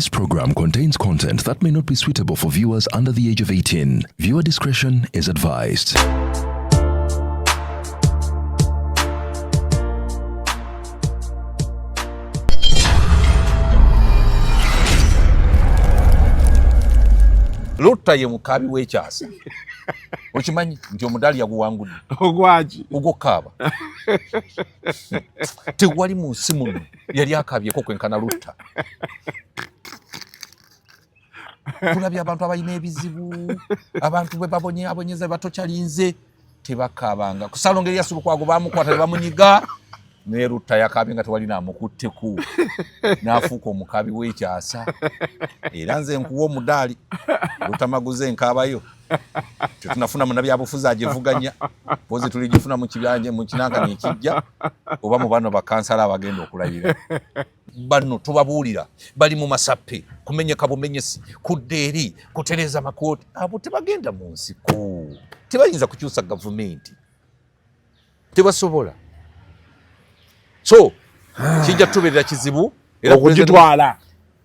This program contains content that may not be suitable for viewers under the age of 18. Viewer discretion is advised. Lutta ye mukabi w'ekyasa. Okimanyi nti omudaali yaguwangudde. Ogwaki? Ogw'okukaaba. Tewali mu nsi muno yali akabyeko kwenkana Lutta. Tulabye abantu abalina ebizibu, abantu bwe babonyeabonyeza batokyalinze tebakaabanga. Ku Ssalongo Erias Lukwago baamukwata ne bamunyiga, naye Lutta yakaabye nga tewali n'amukutteku, n'afuuka omukaabi w'ekyasa. Era nze nkuwa omudaali, Lutamaguzi enkaabayo tetunafuna munnabyabufuzi agivuganya, mpozi tuligifuna mu kibanja mu kinankani ekijja oba mu bano bakansala abagenda okulayira. Bano tubabuulira bali mu masappe kumenyeka bumenyesi, kudda eri kutereeza makooti, abo tebagenda mu nsiko, tebayinza kukyusa gavumenti, tebasobola. So kijja tubeerera kizibu era okugitwala.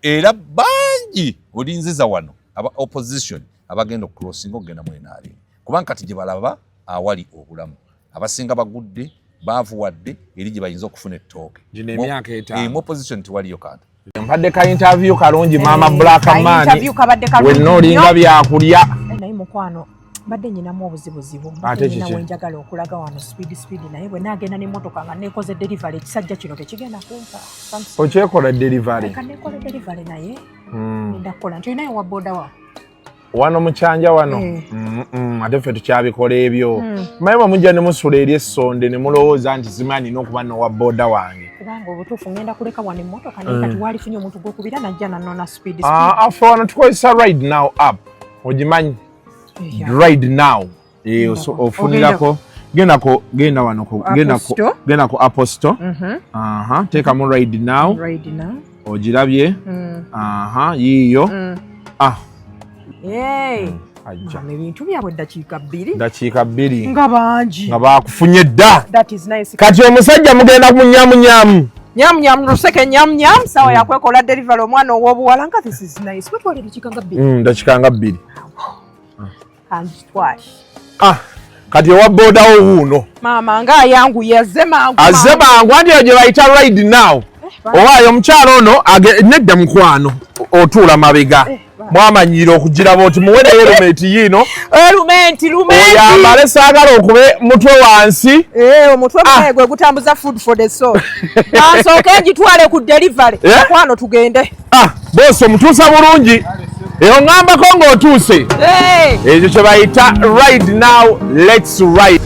Era bangi olinziza wano aba opposition abagenda okucrossinga okugenda mu NRM, kubanga kati gye balaba awali obulamu abasinga bagudde baavuwadde eri gye bayinza okufuna ettooke. Gino emyaka etaano. Mu opposition tewaliyo kantu. Mpadde ka interview kalungi maama Black Man. Interview kabadde kalungi. Wenna olinga byakulya. Naye mukwano mbadde nyinamu obuzibuzibu, Ate mbadde nyina kiki? wenjagala okulaga wano speed speed, naye bwe naagenda n'emmotoka nga neekoze delivery ekisajja kino tekigenda kumpa. Okyekola delivery? Ka neekole delivery naye ngenda kukola nti olinayo wa boda wa Wano mu Kyanja wano. Ate ffe tukyabikola ebyo. Manyi bwe mujja ne musula eri essonde ne mulowooza nti simanyi nina okuba n'owa boda wange. Kubanga obutuufu ngenda kuleka wano emmotoka naye kati waalifunye omuntu gw'okubira najja nannona speed speed. Ffe wano tukozesa Ride Now app. Ogimanyi? Ride Now. Ofunirako. Genda genda wano genda genda ku Apple Store. Aha, teekamu Ride Now. Ride Now. Ogirabye? Aha, yiiyo. Ajja. Mama, ebintu byabwe ddakiika bbiri. Ddakiika bbiri. Nga bangi. Nga baakufunye dda. That is nice. Kati omusajja mugenda munyamunyamu. Nyamunyamu luseke nyamunyamu, sawa ya kwekola delivery omwana ow'obuwala nga this is nice. Wetwale ddakiika nga bbiri. Ddakiika nga bbiri. Kanzitwale. Kati owa boda wo wuuno. Maama nga ayanguye azze mangu. Azze mangu anti eyo gye bayita Ride Now. Owaayo omukyala ono nedda mukwano otuula mabega. Mwamanyira okugiraba oti muwere helmet yiino. Helmet, lumenti. Oyambale saagala okube mutwe wansi. Omutwe gwe gwe gutambuza food for the soul. Kansooke ngitwale ku delivery. Mukwano tugende. Boss omutuusa bulungi. Oŋŋambako ng'otuuse. Ekyo kye bayita Ride Now, let's ride.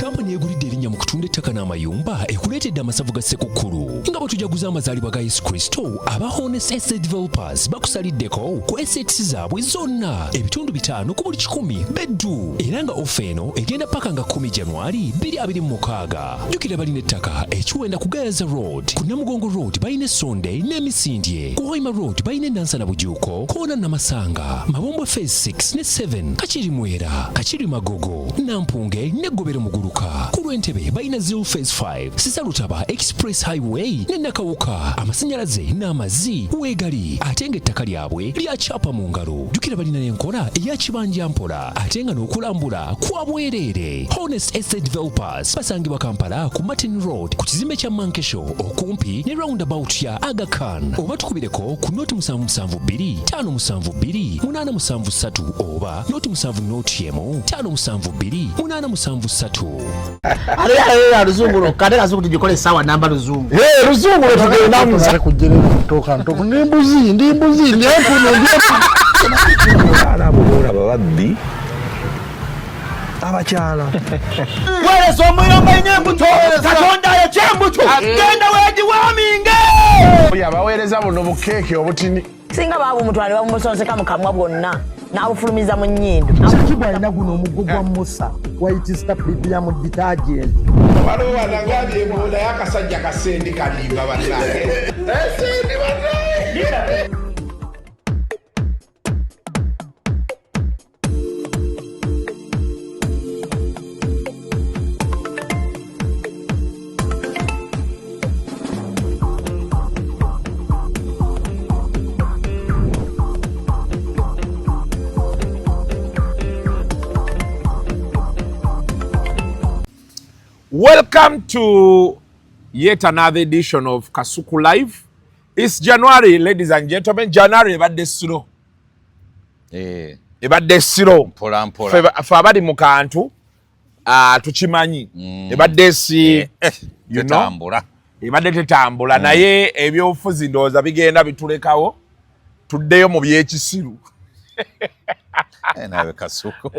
Kampani egulidde erinnya mu kutunda ettaka n'amayumba ekuleetedde amasavu ga Ssekukkulu. Nga bwe tujaguza amazaalibwa ga Yesu Kristo, aba Honest Estate Developers bakusaliddeko ku assets zaabwe zonna ebitundu 5 ku buli 100 beddu. Era nga ofa eno egenda paka nga 10 Januari 2026. Jjukira balina ettaka ekiwenda ku Gayaza Road, ku Namugongo Road balina Essonde n'Emisindye, ku Hoima Road balina Enansana Bujuuko, Koona Namasanga, Mabombwe Phase 6 ne 7, Kakiri Mwera, Kakiri Magogo, Nampunge ne Gobero Muguluka. Ku lw'Entebe balina Zil Phase 5, Sisalutaba Express Highway ne Nakawuka. Amasannyalaze n'amazzi weegali, ate ng'ettaka lyabwe lya kyapa mu ngalo. Jjukira balina n'enkola eya kibanja mpola, ate nga n'okulambula kwa bwereere. Honest Estate Developers basangibwa Kampala ku Martin Road ku kizimbe kya Mankesho okumpi ne roundabout ya Aga Khan, oba tukubireko ku noti 772 572 873 oba noti 7 noti 1 572 873. Ale luzungu lwokka, ate kazungu tugikole essaawa namba luzungu. Luzungu lwe tugendamu. Kujja ntoka, ndi mbuzi, ndi mbuzi, ndi empunu, ndi empunu. Abaana abo boolaba babbi abakyala. Weereza omuyomba nnyo embuto. Katonda ayokye embuto. Genda weegiwaaminge. Oyo abaweereza buno bukeeke obutini. Singa baabumutwala ne babumusonseka mu kamwa bwonna n'abufulumiza mu nnyindo. Kiki alina guno omuggo gwa Musa White Star Premium Detergent. Waliwo wanagambye mbu naye akasajja kasendi kalimba bannange. Sendi bannange. Welcome to yet another edition of Kasuku Live. It's January, ladies and gentlemen. January ebadde slow. Ebadde slow. Mpola mpola. Ffe abali mu kantu tukimanyi. Ebadde si you know, Tetambula. Ebadde tetambula, naye ebyobufuzi ndowooza bigenda bitulekawo tuddeyo mu byekisiru. Nawe Kasuku.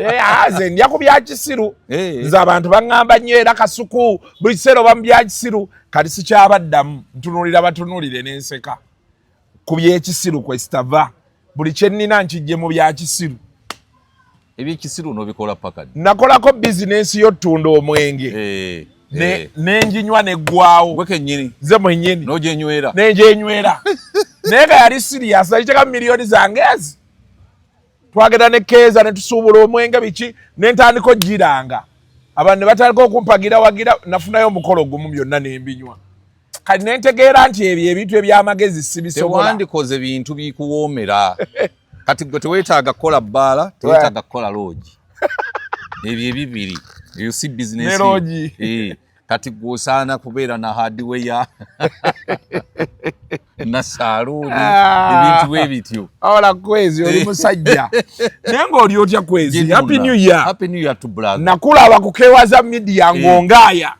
Nze ndya ku byakisiru. Nze abantu baŋŋamba nnyo, era Kasuku buli kiseera oba mu byakisiru. Kati sikyabaddamu, ntunuulira batunuulire n'enseka. Ku byekisiru kwe sitava, buli kye nnina nkijje mu byakisiru. Ebyekisiru n'obikola paka ddi? Nakolako bizinensi y'ottunda omwenge, nenjinywa neggwawo. Gwe kennyini? Nze mwennyini. N'ogyenywera? Nenjenywera, naye nga yali serious. Nagiteeka mu miliyoni zange ezi. Twagenda ne Keeza ne tusuubula omwenge biki, nentandika ogiranga abantu ne batandika okumpagira wagira. Nafunayo omukolo gumu, byonna nembinywa. Kati nentegeera nti ebyo ebintu ebyamagezi sibisobola. Tewandikoze bintu bikuwoomera. Kati gwe teweetaaga kukola bbaala, teweetaaga kukola loogi. Ebyo ebibiri eyo si Ne bizinesi. loogi. Kati gwe osaana kubeera na hardware na saaluuni, ebintu bwe bityo. Awala Kwezi, oli musajja, naye ng'oli otya Kwezi? Happy New Year. Happy New Year to brother. Nakulaba kukewaza media ng'ongaaya.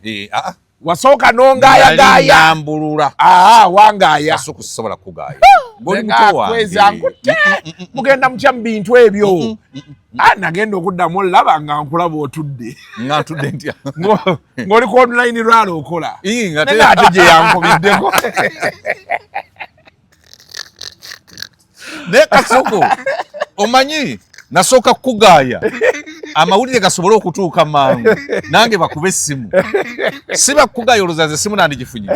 Wasooka n'ongaayagaaya. Nambulula. Aa, wangaaya. Kasuku, sisobola kugaaya. Ng'oli muto wange. Kwezi nkutte, mugenda mutya mu bintu ebyo? Ah, nagenda okuddamu olaba nga nkulaba otudde. Nga ntudde ntya? Ng'oli ku online lwala okola. Ii, nga Naye ate gye yankubiddeko. Naye Kasuku, omanyi nasooka kukugaaya amawulire gasobole okutuuka mangu, nange bakube essimu. Si bakugaaya, olowooza nze simu nandigifunye?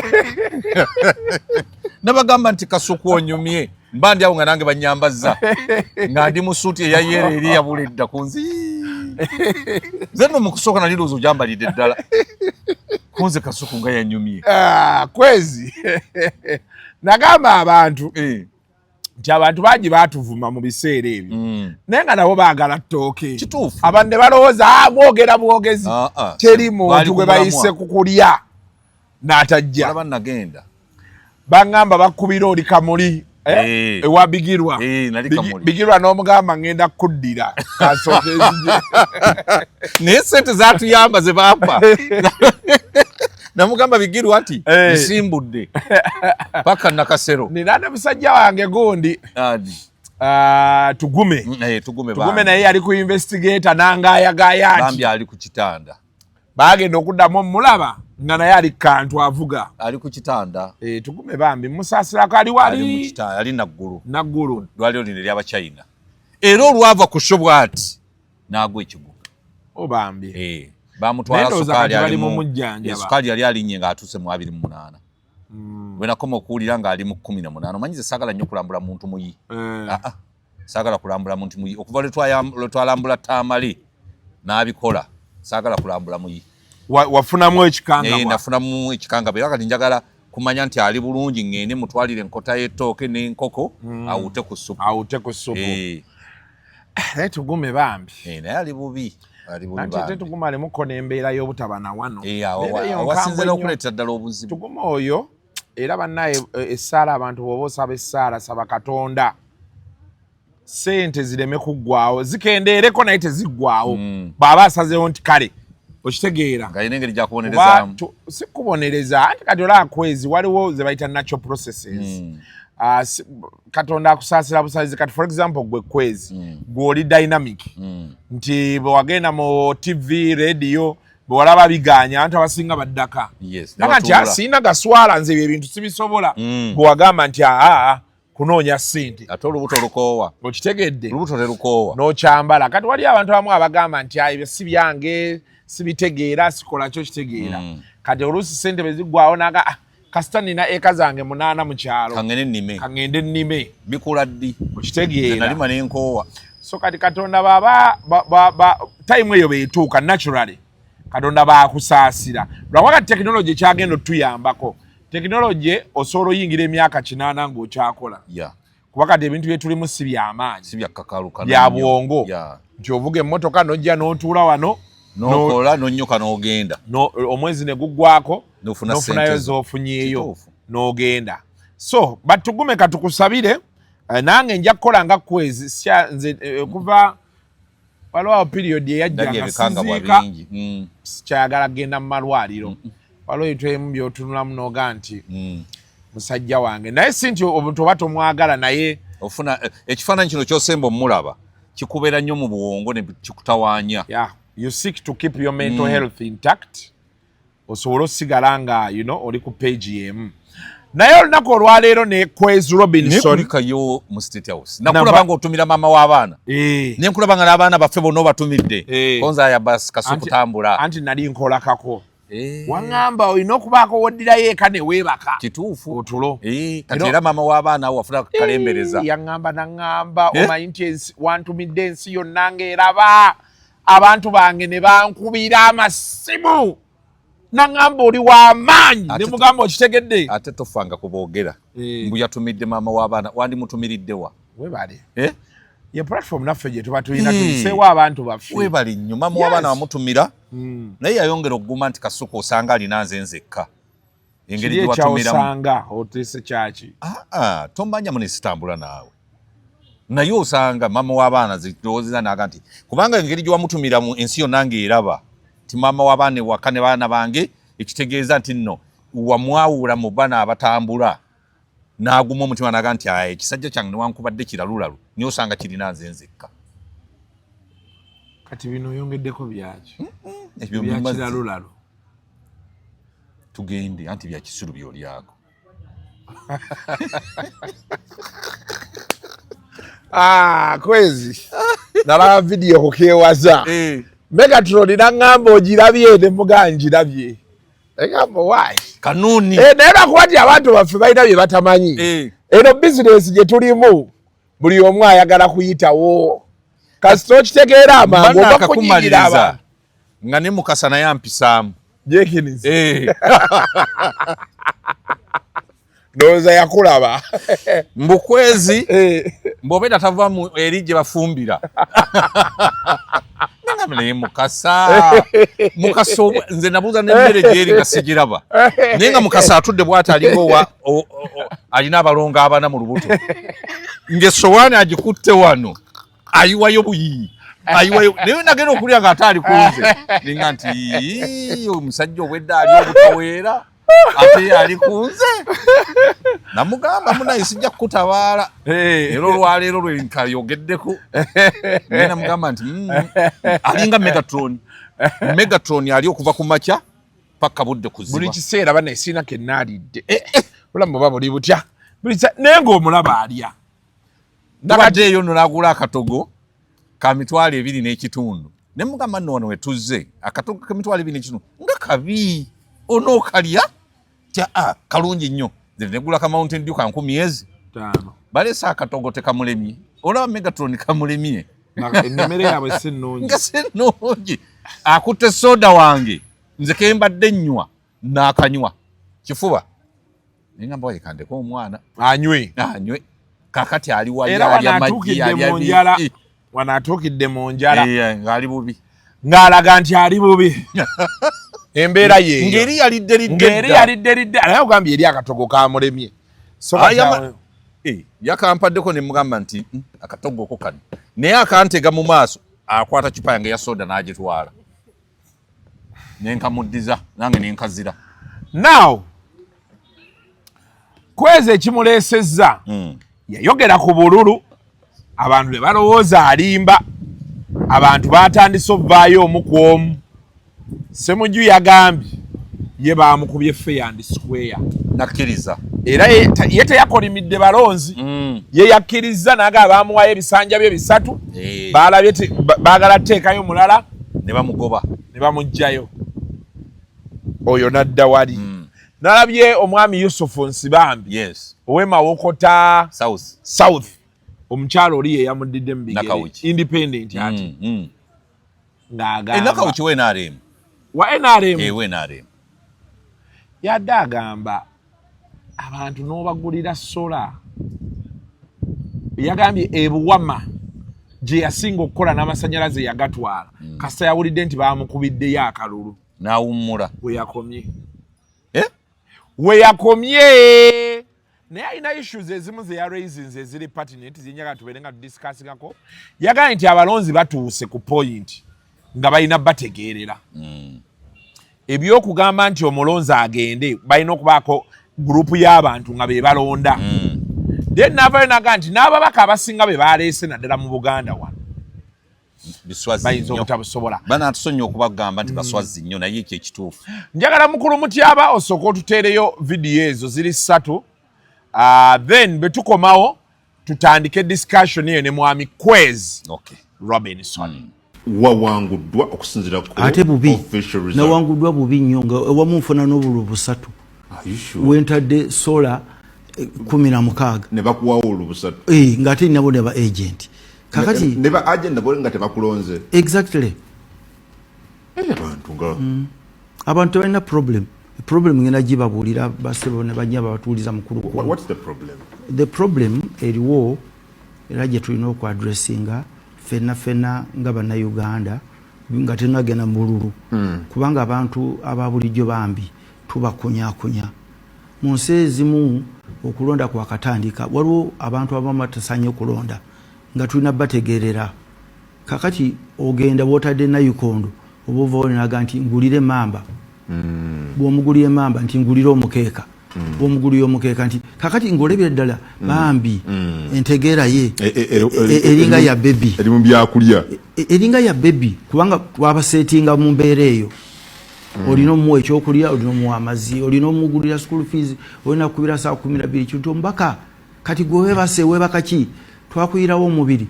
Nabagamba nti Kasuku onyumye, mba ndi awo nga nange banyambazza nga ndi mu suuti eya yellow eri yabula edda ku nzi. Nze nno mu kusooka nali ndowooza ogyambalidde ddala kunze. Kasuku nga yanyumye. Ah, Kwezi, nagamba abantu nti abantu bangi baatuvuma mu biseera ebyo, naye nga nabo baagala ttooke. Kituufu. Abantu ne balowooza, "Ah, mwogera bwogezi." Ah, ah. Teri muntu Baali gwe ku mulamwa. bayise ku kulya n'atajja. Olaba nagenda. Baŋŋamba bakubira oli Kamuli, eh? Ewa Bigirwa. Nali Kamuli. Bigirwa n'omugamba ngenda kuddira kasooke nzije. Naye sente zatuyamba ze bampa, namugamba Bigirwa nti nsimbudde paka Nakasero. Nina ne musajja wange gundi. Adi? Ah, Tugume. Tugume. Tugume. Bambi. Naye yali ku investigator nangayagaya Bambi nti ali ku kitanda. Bagenda okuddamu omulaba nga naye ali kantu avuga. Ali ku kitanda. Eh, Tugume bambi musaasirako, ali Ali mu wali kitanda, ali Naggulu. Naggulu. Dwaliro lino eryabachina, era olwava ku show bwati n'agwa ekigwo. O bambi. Eh, bamutwala. Naye ndowooza Sukaali kati bali ali mu mumujjanjaba. Sukaali yali alinnye ng'atuuse mu 28. Bwe nakoma okuwulira ng'ali mu 18. Omanyi nze saagala nnyo kulambula muntu muyi. Ah, ah. Saagala kulambula muntu muyi okuva lwe twalambula Tamale n'abikola. Saagala kulambula muyi. Wafunamu ekikangabwa? Nafunamu ekikangabwa, era kati njagala kumanya nti ali bulungi, ŋŋende mutwalire enkota y'ettooke n'enkoko, awute ku ssupu. Awute ku ssupu. Naye Tugume bambi. Naye ali bubi, ali bubi. Anti ate Bambi. Tugume alimuko n'embeera y'obutaba na wano. Awo Embeera eyo awasinze nkambwe nnyo. n'okuleetera ddala obuzibu. Tugume oyo era bannaye, essaala, abantu bw'oba osaba essaala, saba Katonda sente zireme kuggwawo, zikendeereko naye teziggwawo. Bw'aba asazeewo nti kale, okitegeera, Nga alina engeri Kuba gyakubonerezaamu. Si kubonereza, anti kati olaba Kwezi waliwo ze bayita natural processes. Ah, Katonda akusaasira busaasizi. Kati for example gwe Kwezi, gwe oli dynamic nti bwe wagenda mu TV, radio, bwe walaba biganya, abantu abasinga baddaka. Naga nti Nebatuula. "Ah, siina gaswala, nze ebyo ebintu sibisobola." Bwe wagamba nti aa, kunoonya ssente. Ate olubuto lukoowa. Okitegedde? Olubuto terukoowa. N'okyambala. Kati waliyo abantu abamu abagamba nti "Ah, ebyo si byange, sibitegeera, sikola kyo." Kitegeera? Kati oluusi ssente bwe ziggwawo naga, "Ah, kasita nina eka zange 8 mu kyalo, Kangene nnime." Kaŋŋende nnime. Bikula ddi? Okitegeera? Nalima n'enkoowa. So kati Katonda baba time eyo beetuuka naturally, Katonda bakusaasira, lwakuba kati tekinologi kyagenda otuyambako. Tekinologi osobola oyingira emyaka 80 ng'okyakola, kuba kati ebintu bye tulimu si byamaanyi. Si byakakaluka. Bya bwongo, nti ovuga emmotoka nojja n'otuula wano. Nokola nonyoka n'ogenda. No, omwezi ne guggwako nofunayo z'ofunyeeyo n'ogenda. So batugume katukusabire, nange nja kukola nga Kwezi nze kuva waliwo period eyajja nga siziika, sikyayagala kugenda mu malwaliro. Waliwo ebintu ebimu by'otunulamu n'oga nti musajja wange, naye si nti omuntu oba tomwagala, naye ofuna ekifaananyi kino ky'osemba omulaba kikubeera nnyo mu buwongo ne kikutawaanya. Yeah, you seek to keep your mental health intact, osobole osigala nga oli ku page y'emu. Naye olunaku olwaleero ne Kwezi Robinson nekulikayo mu State House, nakulaba nga otumira maama w'abaana, nenkulaba nga n'abaana baffe bonna obatumidde. Konza ya basi kasukutambula. Anti nali nkolakako. Waŋŋamba olina okubaako woddirayo eka ne weebaka. Kituufu. Otulo. Kati era maama w'abaana awo wafuna kalembereza. Yaŋŋamba naŋŋamba omanyi nti wantumidde ensi yonna ng'eraba abantu bange ne bankubira amasimu. Naŋŋamba oli w'amaanyi ne mugamba okitegedde. Ate tofanga kuboogera. Mbu yatumidde maama w'abaana, wandimutumiridde wa? Webale. Ye platform naffe gye tuba tulina tuyiseewo abantu baffe. Webale nnyo, maama w'abaana wamutumira. Naye yayongera okuguma nti Kasuku osanga alina nze nzekka. Engeri gye watumiramu. Osanga oteese kyaki? Tomanya mune sitambula naawe. Naye osanga maama w'abaana zirowoozeza n'aga nti kubanga engeri gye wamutumiramu ensi yonna ng'eraba nti maama w'abaana ewaka ne baana bange, ekitegeeza nti nno wamwawula mu baana abatambula. N'aguma omutima n'aga nti aye ekisajja kyange newankubadde kiralulalu naye osanga kirina nze nzekka. Kati bino oyongeddeko byaki? Bya kiralulalu. Tugende anti bya kisiru by'olyako. Kwezi nalaba vidiyo kukewaza Megatron naŋŋamba ogirabye ne mugaa ngirabye. Egamba why? Kanuni. Naye lwakuba nti abantu baffe balina bye batamanyi. Eno bizinesi gye tulimu buli omu ayagala kuyitawo. Kasita okitegeera amangu oba kunyigira abantu. Nga ne Mukasa naye ampisaamu. Jenkins. Ndowooza yakulaba. Mbukwezi mbw'obeera tava mu eri gye bafumbira. Naye Mukasa. Mukasa nze nabuuza n'emmere gy'eri nga sigiraba. Naye nga Mukasa atudde bw'ati alinga alina abalongo abana mu lubuto. Ng'essowaani agikutte wano ayiwayo buyiyi. Ayiwayo naye nagenda okulya ng'ate ali ku nze. Ninga nti omusajja obwedda ali obutaweera. Ate ali ku nze. Namugamba munaye sijja kukutabaala. Era olwaleero lwe nkayogeddeko. Naye namugamba nti alinga Megatron. Megatron ali okuva ku makya paka budde kuziba. Buli kiseera bannaye sirina ke naalidde. Obulamu buba buli butya. Naye ng'omulaba alya. Nabadde eyo nno n'agula akatogo ka 25,000. Ne mugamba nno wano we tuzze akatogo ka 25,000 nga kabi. Onookalya? Tya, kalungi nnyo. Nze negula ka Mountain Dew ka 10,000. Baleese akatogo tekamulemye. Olaba Megatron kamulemye. Emmere yaabwe si nnungi. Nga si nnungi. Akutte soda wange. Nze ke mbadde nnywa n'akanywa. Kifuba. Naye ngamba waye kandeko omwana. Anywe. Anywe. Kakati ali wa yali amaggi yali. Wano atuukidde mu njala. Ng'ali bubi. Ng'alaga nti ali bubi. Embeera ye. Ng'eri yalidde lidde. Ng'eri yalidde lidde. Naye ogambye eri akatogo kamulemye. So yakampaddeko ne mugamba nti akatogo ko kano. Naye akantega mu maaso akwata cupa yange ya soda n'agitwala. Ne nkamuddiza nange ne nkazira. Now Kwezi ekimuleesezza yayogera ku bululu abantu ne balowooza alimba. Abantu batandise okuvaayo omu ku omu. Ssemujju yagambye ye baamukubye fair and square. Nakkiriza. Era ye teyakolimidde balonzi. Ye yakkirizza n'agamba baamuwaayo ebisanja bye 3. Baalabye baagala tteekayo mulala. Ne bamugoba. Ne bamuggyayo. Oyo n'adda wali. Nalabye omwami Yusufu Nsibambi. Yes. Ow'e Mawokota South. Omukyala oli ye yamuddidde mu bigere. Independent ati. Ng'agamba. Nakawuki wa NRM. Wa NRM. Wa NRM. Yadde agamba abantu n'obagulira sola. Yagambye ebuwama. Gye yasinga okukola n'amasanyalaze yagatwala. Kasita yawulidde nti bamukubiddeyo akalulu, n'awummula. We yakomye. Eh? We yakomye. Naye alina issues ezimu ze yaraisinze eziri pertinent, zenjagala tubeere nga tudiscussingako. Yagambye nti abalonzi batuuse ku point nga balina bategeerera. Ebyokugamba nti omulonzi agende, balina okubaako group y'abantu nga be balonda. Then navayo naga nti n'ababaka abasinga be baleese naddala mu Buganda wano Biswazi bayinza nnyo. obutabusobola. Banatusonyiwa okubagamba nti baswazi nnyo, naye ekyo ekituufu. Njagala mukulu Mutyaba osooka otuteereyo vidiyo ezo ziri ssatu, then bwe tukomawo tutandike discussion eyo ne mwami Kwezi Robinson. Wawanguddwa okusinziira ku Ate bubi. official result. Nawanguddwa bubi nnyo, nga ewamu nfuna n'obululu busatu. Are you sure? Wentadde sola 16. Ne bakuwawo olwo busatu? Eh, ng'ate nabo ne ba agent kakati. Ne ba agent nabo nga tebakulonze? Exactly. Eh, abantu nga Abantu tebalina problem. Problem ngenda gibabuulira, basebo ne banyaba batuuliza mukulu. What's the problem? The problem eriwo era gye tulina okuaddressinga ffenna ffenna nga Bannayuganda nga tenagenda mu bululu, kubanga abantu aba bulijjo bambi tubakunyakunya. Mu nsi ezimu okulonda kwakatandika, waliwo abantu abamu batasanye okulonda nga tulina bategerera. Kakati ogenda wotadde nayikondo oba ova naga nti ngulire emamba, bwomugulira emamba nti ngulire omukeeka, bwomugulira omukeeka nti kakati ng'olabira ddala bambi entegeera ye eringa ya baby. Eri mu byakulya. Eringa ya baby, kubanga twabasetinga mu mbeera eyo. Olina omuwa ekyokulya, olina omuwa amazzi, olina omugulira school fees, olina kukubira saa 12 kintu omubaka. Kati gwe webase, webaka ki? Twakuyirawo omubiri,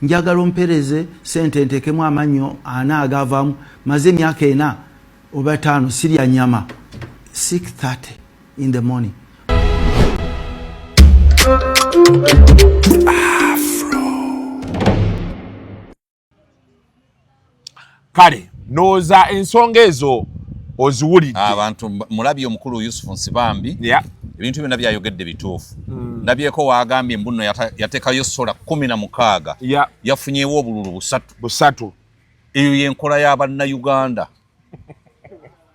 njagala ompereze sente ntekemu amannyo ana agavaamu. Maze emyaka 4 oba 5 sirya nyama. 6:30 in the morning. Kale ndowooza ensonga ezo oziwulidde. Abantu mulabye omukulu Yusufu Nsibambi, ebintu byonna byayogedde bituufu. Ndabyeko waagambye mbuno yateekayo sola 16, yafunyewo obululu busatu. Busatu. Eyo yenkola y'Abannayuganda,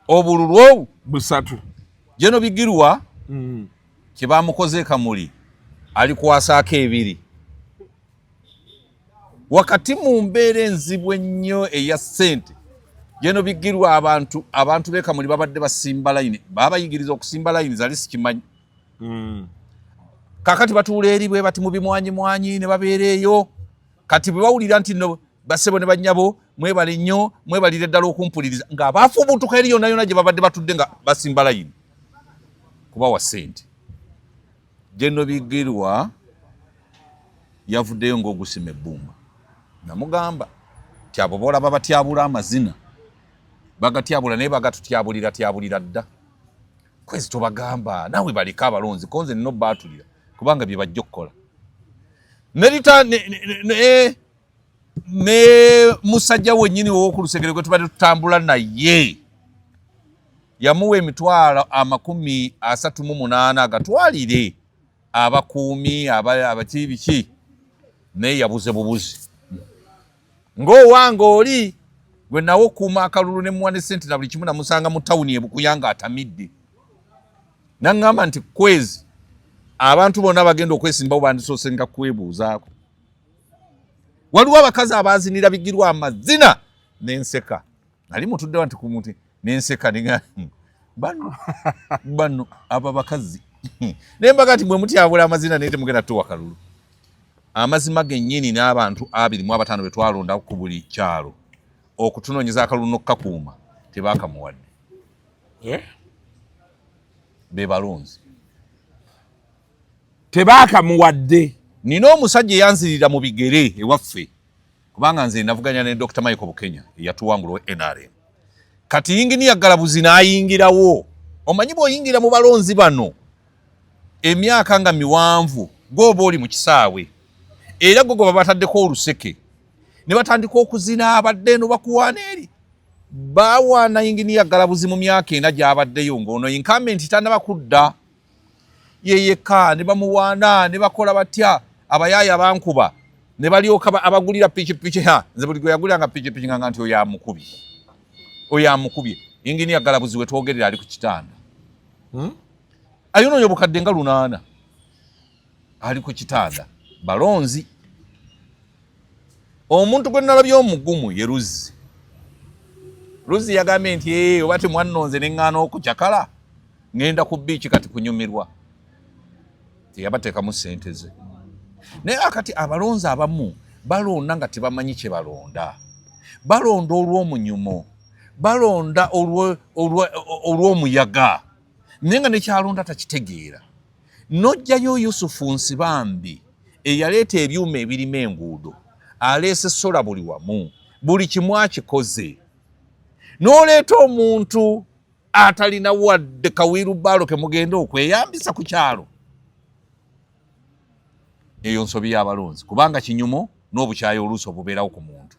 obululu obwo busatu. Geno Bigirwa kye bamukoze Kamuli alikwasaako ebiri wakati mu mbeera enzibu ennyo eya ssente. Geno Bigirwa, abantu b'e Kamuli babadde basimba layini, babayigiriza okusimba layini zali sikimanyi. Kakati batuula eri bwe bati mu bimwanyimwanyi ne babeera eyo. Kati bwe bawulira nti no basebo ne bannyabo mwebale nnyo, mwebalire ddala okumpuliriza, ng'abafubutuka eri yonna yonna gye babadde batudde nga basimba layini kubawa ssente. Geno Bigirwa yavuddeyo ng'ogusima ebbumba. Namugamba ti abo boolaba batyabula amazina, bagatyabula naye bagatutyabulira tyabulira dda. Kwezi tobagamba naawe, baleke abalonzi konze nina obbaatulira kubanga bye bajja okukola nerita ne musajja wennyini ow'okulusegere gwe tubadde tutambula naye yamuwa 380,000 agatwalire abakuumi abaki biki, naye yabuze bubuzi ng'owange oli gwe nawe okuuma akalulu ne muwa ne sente na buli kimu. Namusanga mu tawuni ebukuya nga atamidde, naŋŋamba nti Kwezi, abantu bonna bagenda okwesimbawo bandisoose nga kwebuuzaako. Waliwo abakazi abazinira Bigirwa amazina nenseka, nali mutuddewa nti kumuti nenseka ninga bano bano abo abakazi nembaga nti mwe mutyabula amazina naye temugenda tuwa kalulu. Amazima gennyini n'abantu 25 be twalonda ku buli kyalo okutunoonyeza akalulu n'okukakuuma tebakamuwadde. Eh? Be balonzi. Tebakamuwadde. Nina omusajja eyanzirira mu bigere ewaffe, kubanga nze navuganya ne Dr Michael Bukenya eyatuwangula owe NRM. Kati yinginiya Galabuzi n'ayingirawo. Omanyi bw'oyingira mu balonzi bano emyaka nga miwanvu, gw'oba oli mu kisaawe era gwe gwe babataddeko oluseke ne batandika okuzina, abadde eno bakuwaana eri bawaana yinginiya Galabuzi mu myaka 4 gy'abaddeyo ng'ono incumbent tannaba kudda yeyeka, ne bamuwaana ne bakola batya abayaaya bankuba. Ne balyoka abagulira pikipiki. Ha, nze buli gwe yaguliranga pikipiki nganga nti oyo amukubye, oyo amukubye. Inginiya Galabuzi we twogerera ali ku kitanda, ayonoonya obukadde nga 800, ali ku kitanda. Balonzi, omuntu gwe nalabye omugumu ye Luzzi. Luzzi yagambye nti, "Eh, oba temwannonze ne ŋŋaana okucakala, ŋŋenda ku biiki kati kunyumirwa." Teyabateekamu ssente ze. Naye akati abalonzi abamu balonda nga tebamanyi kye balonda. Balonda olw'omunyumo, balonda olw'omuyaga, naye nga nekyalonda takitegeera. N'ojjayo Yusufu Nsibambi eyaleeta ebyuma ebirima enguudo, aleese solar buli wamu, buli kimu akikoze, n'oleeta omuntu atalina wadde kawirubaalo ke mugenda okweyambisa ku kyalo. Eyo nsobi y'abalonzi, kubanga kinyumo n'obukyayi oluusi obubeerawo ku muntu.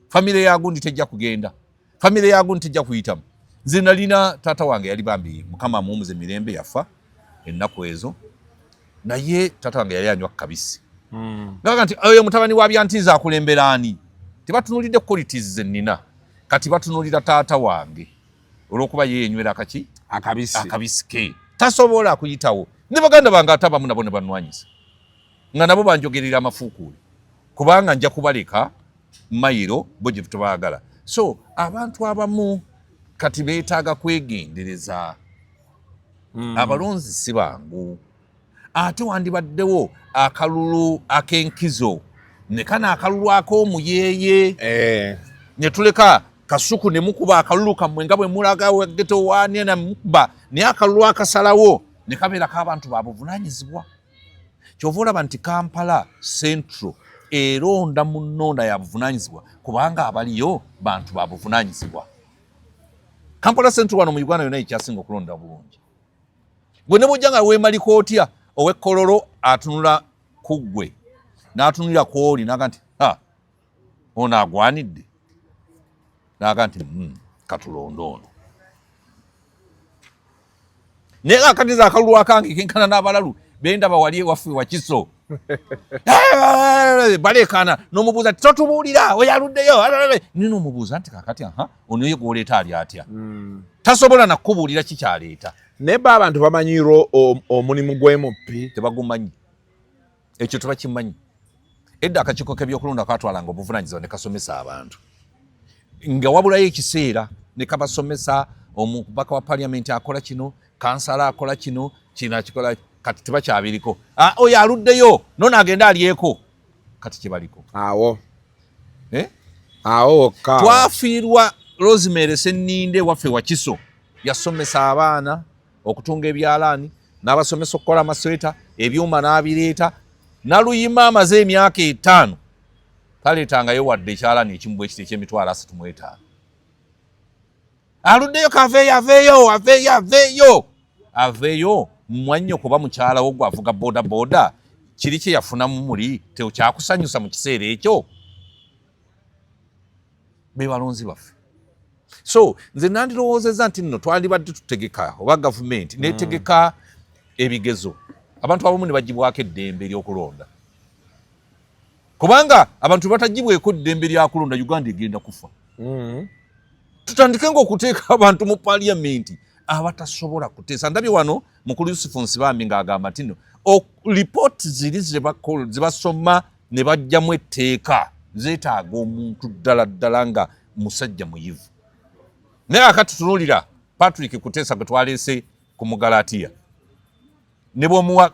Famire ya gundi tejja kugenda, famire ya gundi tejja kuyitamu. Nze nalina taata wange, yali bambi, Mukama amuwumuze mirembe, yafa ennaku ezo, naye taata wange yali anywa kabisi. Ngaga nti oyo mutabani wa Byantiiza akulembera ani? Tebatunulidde qualities ze nnina, kati batunulira taata wange olw'okuba ye yenywera akaki akabisi. Akabisi ke tasobola kuyitawo. Ne baganda bange ate abamu nabo ne banwanyisa, nga nabo banjogerera amafuukuule, kubanga nja kubaleka mayiro bo gye tebaagala. So abantu abamu kati beetaaga kwegendereza. Abalonzi si bangu. Ate wandibaddewo akalulu ak'enkizo ne kano akalulu ak'omuyeeye, ne tuleka Kasuku ne mukuba akalulu kammwe nga bwe mulaga geto waani na mukuba, naye akalulu akasalawo ne kabeera k'abantu babuvunaanyizibwa. Kyova olaba nti Kampala Central eronda mu nnonda ya buvunaanyizibwa, kubanga abaliyo bantu babuvunaanyizibwa. Kampala Central wano mu Uganda yonna ekyasinga okulonda bulungi. Gwe ne bwojja nga weemaliko otya, ow'ekkololo atunula ku ggwe n'atunulira ku oli n'aga nti, "Ha, ono agwanidde," n'aga nti, katulonde ono." Naye akatiza akalulu akange kenkana n'abalalu bendaba wali ewaffe Wakiso, baleekaana, n'omubuuza nti, "Totubuulira oyo aluddeyo?" Naye n'omubuuza nti, "Kakati aha, ono ye gw'oleeta ali atya?" Tasobola nakubuulira kikyaleeta. Naye ba abantu bamanyiro omulimu gw'MP? Tebagumanyi, ekyo tebakimanyi. Edda akakiiko k'ebyokulonda katwalanga obuvunanyizibwa ne kasomesa abantu nga wabulayo ekiseera, ne kabasomesa omubaka wa paliamenti akola kino, kansala akola kino, kino akikola. Kati tebakyabiriko. Ah, oyo aluddeyo nono agenda alyeko, kati kyebaliko. Awo. Eh? Awo wokka. Twafiirwa Rosemary Senninde waffe Wakiso, yasomesa abaana okutunga ebyalaani n'abasomesa okukola amasweta, ebyuma n'abireeta. Naluyima amaze emyaka 5 taleetangayo wadde ekyalaani ekimu bwekiti eky'emitwalo 35. Aluddeyo, kaveeyo, aveeyo, aveeyo, aveeyo, aveeyo. Mwannyo kuba mukyala wo gwe avuga boda boda, kiri kye yafunamu muli tekyakusanyusa mu kiseera ekyo. Be balonzi baffe. So nze nandirowoozezza nti nno twandibadde tutegeka, oba gavumenti netegeka ebigezo, abantu abamu ne bagibwako eddembe ery'okulonda, kubanga abantu batagibweko ddembe lyakulonda, Uganda egenda kufa. Tutandike nga okuteeka abantu mu paliyamenti abatasobola kuteesa. Ndabye wano mukulu Yusufu Nsibambi ng'agamba nti no lipooti ziri zebasoma ne bajjamu etteeka zeetaaga omuntu ddala ddala nga musajja muyivu. Naye akati tunuulira Patrick Kuteesa gwe twaleese ku Mugalatiya, ne bw'omuwa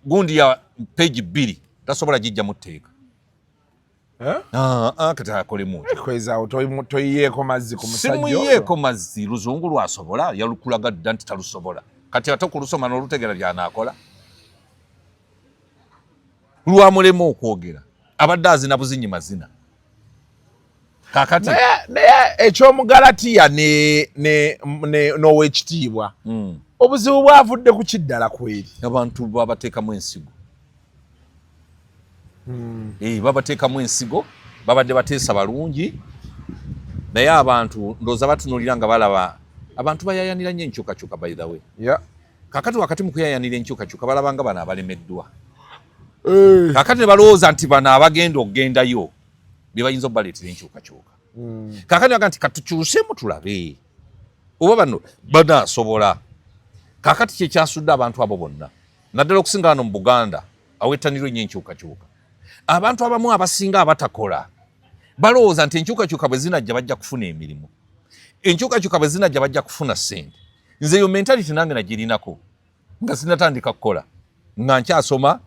gundi ya peegi 2 tasobola gijjamu tteeka. Eh? Ah, ah, kati akolemu otya? Kwezaawo toyiyeeko mazzi ku musajja oyo. Simuyiyeeko mazzi. Luzungu lwasobola yalukulaga dda nti talusobola. Kati ate okulusoma n'olutegera byanaakola lwamulema okwogera, abadde azina buzinyi mazina kakati. Naye ekyomugalatiya n'owekitiibwa, obuzibu bwavudde ku kiddala kweri? Abantu babateekamu ensigo. Eh, babateekamu ensigo. Babadde bateesa balungi, naye abantu ndowooza batunulira nga balaba abantu bayayanira nnyo enkyukakyuka. By the way, kakati wakati mu kuyayanira enkyukakyuka, balaba nga bano abalemeddwa. Eh. Kakati ne balowooza nti bano abagenda okugendayo be bayinza okubaleetera enkyukakyuka. Kakati baga nti katukyusemu tulabe oba bano banasobola. Kakati kyekyasudde abantu abo bonna, naddala okusinga wano mu Buganda awettanirwa ennyo enkyukakyuka. Abantu abamu abasinga abatakola balowooza nti enkyukakyuka bwe zinajja bajja kufuna emirimu, enkyukakyuka bwe zinajja bajja kufuna ssente. Nze eyo mentality nange nagirinako nga sinatandika kukola, nga nkyasoma.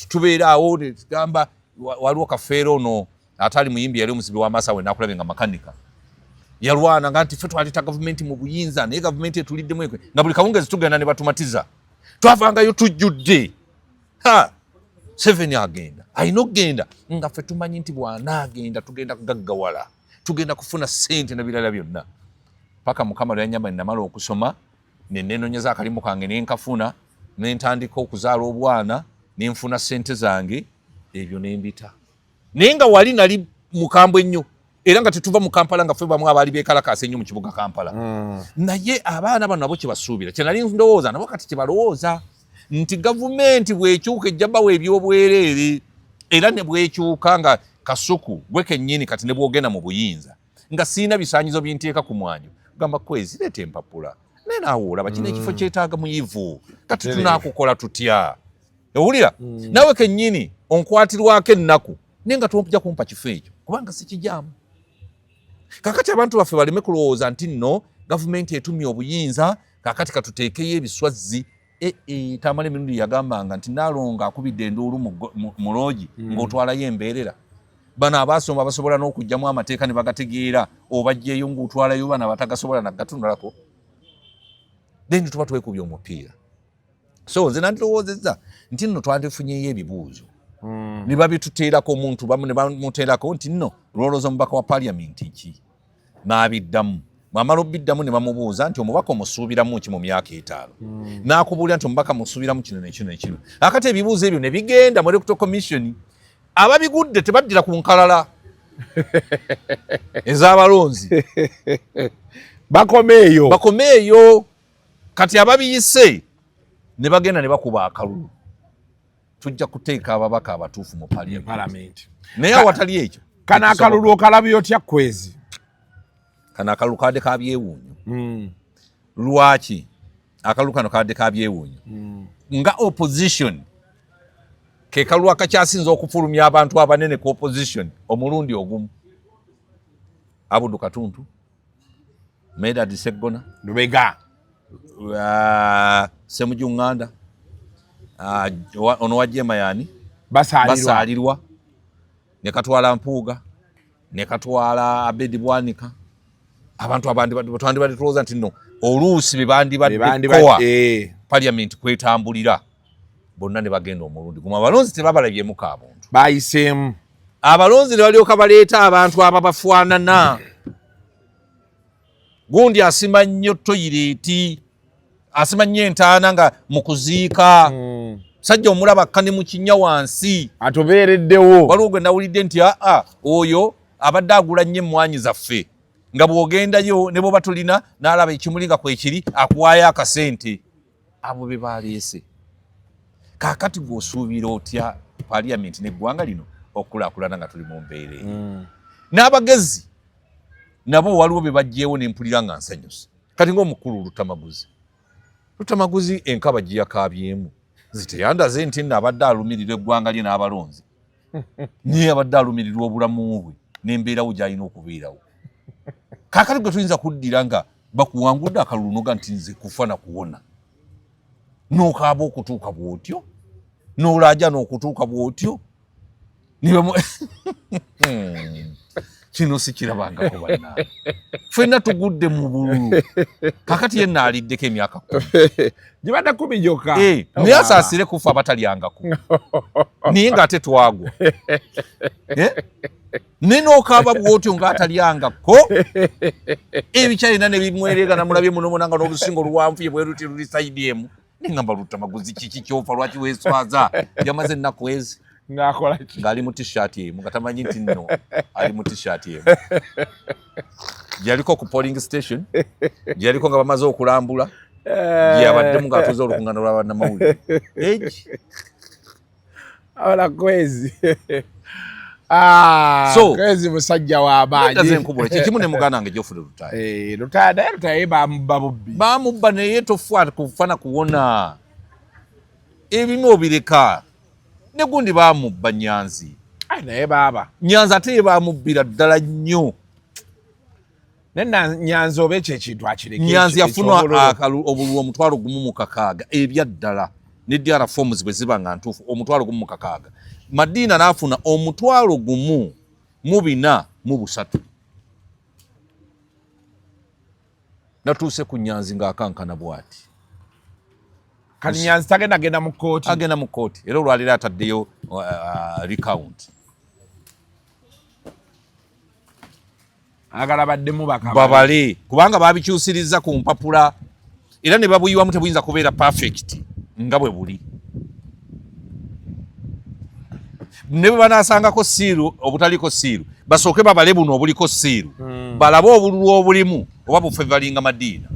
Tubeera awo tugamba waliwo kafeero ono atali muyimbi, yali omusibi w'amaaso awo nakulabye nga makanika, yalwana nga nti ffe twaleeta gavumenti mu buyinza, naye gavumenti etuliddemu ekwe, nga buli kawungezi tugenda ne batumatiza, twavangayo tujjudde. Ha, Seven agenda, alina okugenda, nga ffe tumanyi nti bw'anaagenda tugenda kugaggawala, tugenda kufuna ssente n'ebirala byonna, paka Mukama lwe yanyamba ne namala okusoma ne neenonyeza akalimu kange ne nkafuna, ne ntandika okuzaala obwana, ne nfuna ssente zange, ebyo ne mbita. Naye nga wali nali mukambwe nnyo, era nga tetuva mu Kampala, nga ffe bamu abaali beekalakaasa ennyo mu kibuga Kampala. Naye abaana bano nabo kyebasuubira, kyenali ndowooza nabo kati kyebalowooza nti gavumenti bw'ekyuka ejja bawa ebyobwereere, era ne bwekyuka nga Kasuku gwe kennyini kati ne bwogenda mu buyinza nga sirina bisaanyizo binteeka ku mwanjo, gamba kwezi leeta empapula, naye naawe olaba kino ekifo kyetaaga muyivu, kati tunaakukola tutya? Owulira? Naawe kennyini onkwatirwako ennaku, naye nga tojja kumpa kifo ekyo kubanga sikijaamu. Kakati abantu baffe baleme kulowooza nti nno gavumenti etumye obuyinza, kakati katuteekeyo ebiswazzi. Tamale Mirundi yagambanga nti Naalongo akubidde enduulu mu loogi ng'otwalayo embeerera. Bano abaasoma basobola n'okuggyamu amateeka ne bagategeera, obajjeeyo ng'otwalayo bano abatagasobola nagatunulako, then tuba twekubye omupiira. So nze nandirowoozezza nti nno twandifunyeyo ebibuuzo ne babituteerako, omuntu bamu ne bamuteerako nti nno lwolooza omubaka wa parliament ki, n'abiddamu. Bw'amala obiddamu ne bamubuuza nti omubaka omusuubiramu ki mu myaka 5, n'akubuulira nti omubaka musuubiramu kino nekino nekino. Akati ebibuuzo ebyo ne bigenda mu electoral commission, ababigudde tebaddira ku nkalala ez'abalonzi, bakomeeyo, bakomeeyo. Kati ababiyise ne bagenda ne bakuba akalulu, tujja kuteeka ababaka abatuufu mu parliament. Naye awatali ekyo, kano akalulu okalabye otya Kwezi? Kano akalulu kabadde ka byewuunyo. Lwaki akalulu kano kabadde ka byewuunyo? Nga opposition, ke kalulu akakyasinza okufulumya abantu abanene ku opposition omulundi ogumu. Abudu Katuntu, Medard Seggona, Lubega, Semuju Nganda, ono wa Jema yani Basaalirwa, ne katwala Mpuuga, ne katwala Abedi Bwanika. Abantu abandi twandibadde tulowooza nti nno oluusi be bandibadde kowa parliament kwetambulira, bonna ne bagenda omulundi gumu. Abalonzi tebabalabyemu ka buntu, bayiseemu. Abalonzi ne balyoka baleeta abantu ababafaanana. Gundi asima nnyo toyireeti, asima nnyo entaana nga mu kuziika. Sajja omulaba akka ne mu kinnya wansi, atubeereddewo. Waliwo gwe nawulidde nti aa oyo abadde agula nnyo emmwanyi zaffe, nga bw'ogendayo ne bw'oba tolina n'alaba ekimuli nga kwekiri akuwaayo akasente. Abo be baleese. Kaakati gw'osuubira otya parliament n'eggwanga lino okukulaakulana nga tuli mu mbeera eyo? N'abagezi nabo waliwo be baggyewo ne mpulira nga nsanyuse. Kati ng'omukulu Lutamaguzi, Lutamaguzi enkaba giyakaabyemu ziteyandaze nti nno abadde alumirira eggwanga lye n'abalonzi, naye abadde alumirirwa obulamu bwe n'embeerawo gy'alina okubeerawo. Kaakati gwe tuyinza kuddira nga bakuwangudde akalulu noga nti nze kufa na kuwona, n'okaaba okutuuka bw'otyo, n'olaajana okutuuka bw'otyo. Kino sikirabangako bannange, ffenna tugudde mu bululu. Kakati ye naaliddeko emyaka 10, gibadde 10 gyokka. Naye asaasire kufa abatalyangako, naye ng'ate twagwa. Naye n'okaaba bw'otyo ng'atalyangako, ebikyalina ne bimwereega, namulabye muno muna nga n'olusingo oluwanvu ye bwe luti luli sayidi emu, nengamba Lutamaguzi kiki kyofa, lwaki weeswaza? Yamaze ennaku ezi ng'akola ki? Ng'ali mu t-shirt emu, nga tamanyi nti nno ali mu t-shirt emu. Yaliko ku polling station, yaliko nga bamaze okulambula, yabaddemu ng'atuuza olukungano lwa bannamawulire. Egi Ola kwezi. Ah, So- kwezi musajja w'amaanyi. Nze nkubula kyekimu ne muganda wange Geoffrey Lutaaya. Eh, Lutaaya naye Lutaaya ye bamubba bubbi. Bamubba naye tofa kufa na kuwona. Ebimu obireka. Ne gundi bamubba Nyanzi. Ai, naye baaba. Nyanzi ate ye bamubbira ddala nnyo. Naye Nyanzi oba ekyo ekintu akireke. Nyanzi yafuna obululu 1,600 ebya ddala. Ne DR forms bwe ziba nga ntuufu 1,600. Madina n'afuna 1,403. Natuuse ku Nyanzi ng'akankana bw'ati. Kati Nyanzi tagenda genda mu kkooti. Agenda mu kkooti era olwaleero ataddeyo recount. Agala baddemu babale kubanga babikyusiriza ku mpapula era ne babuyiwamu tebuyinza kubeera perfect nga bwe buli. Ne bwe banaasangako siiru obutaliko siiru basooke babale buno obuliko siiru balabe obululu obulimu oba bufevalinga Madiina.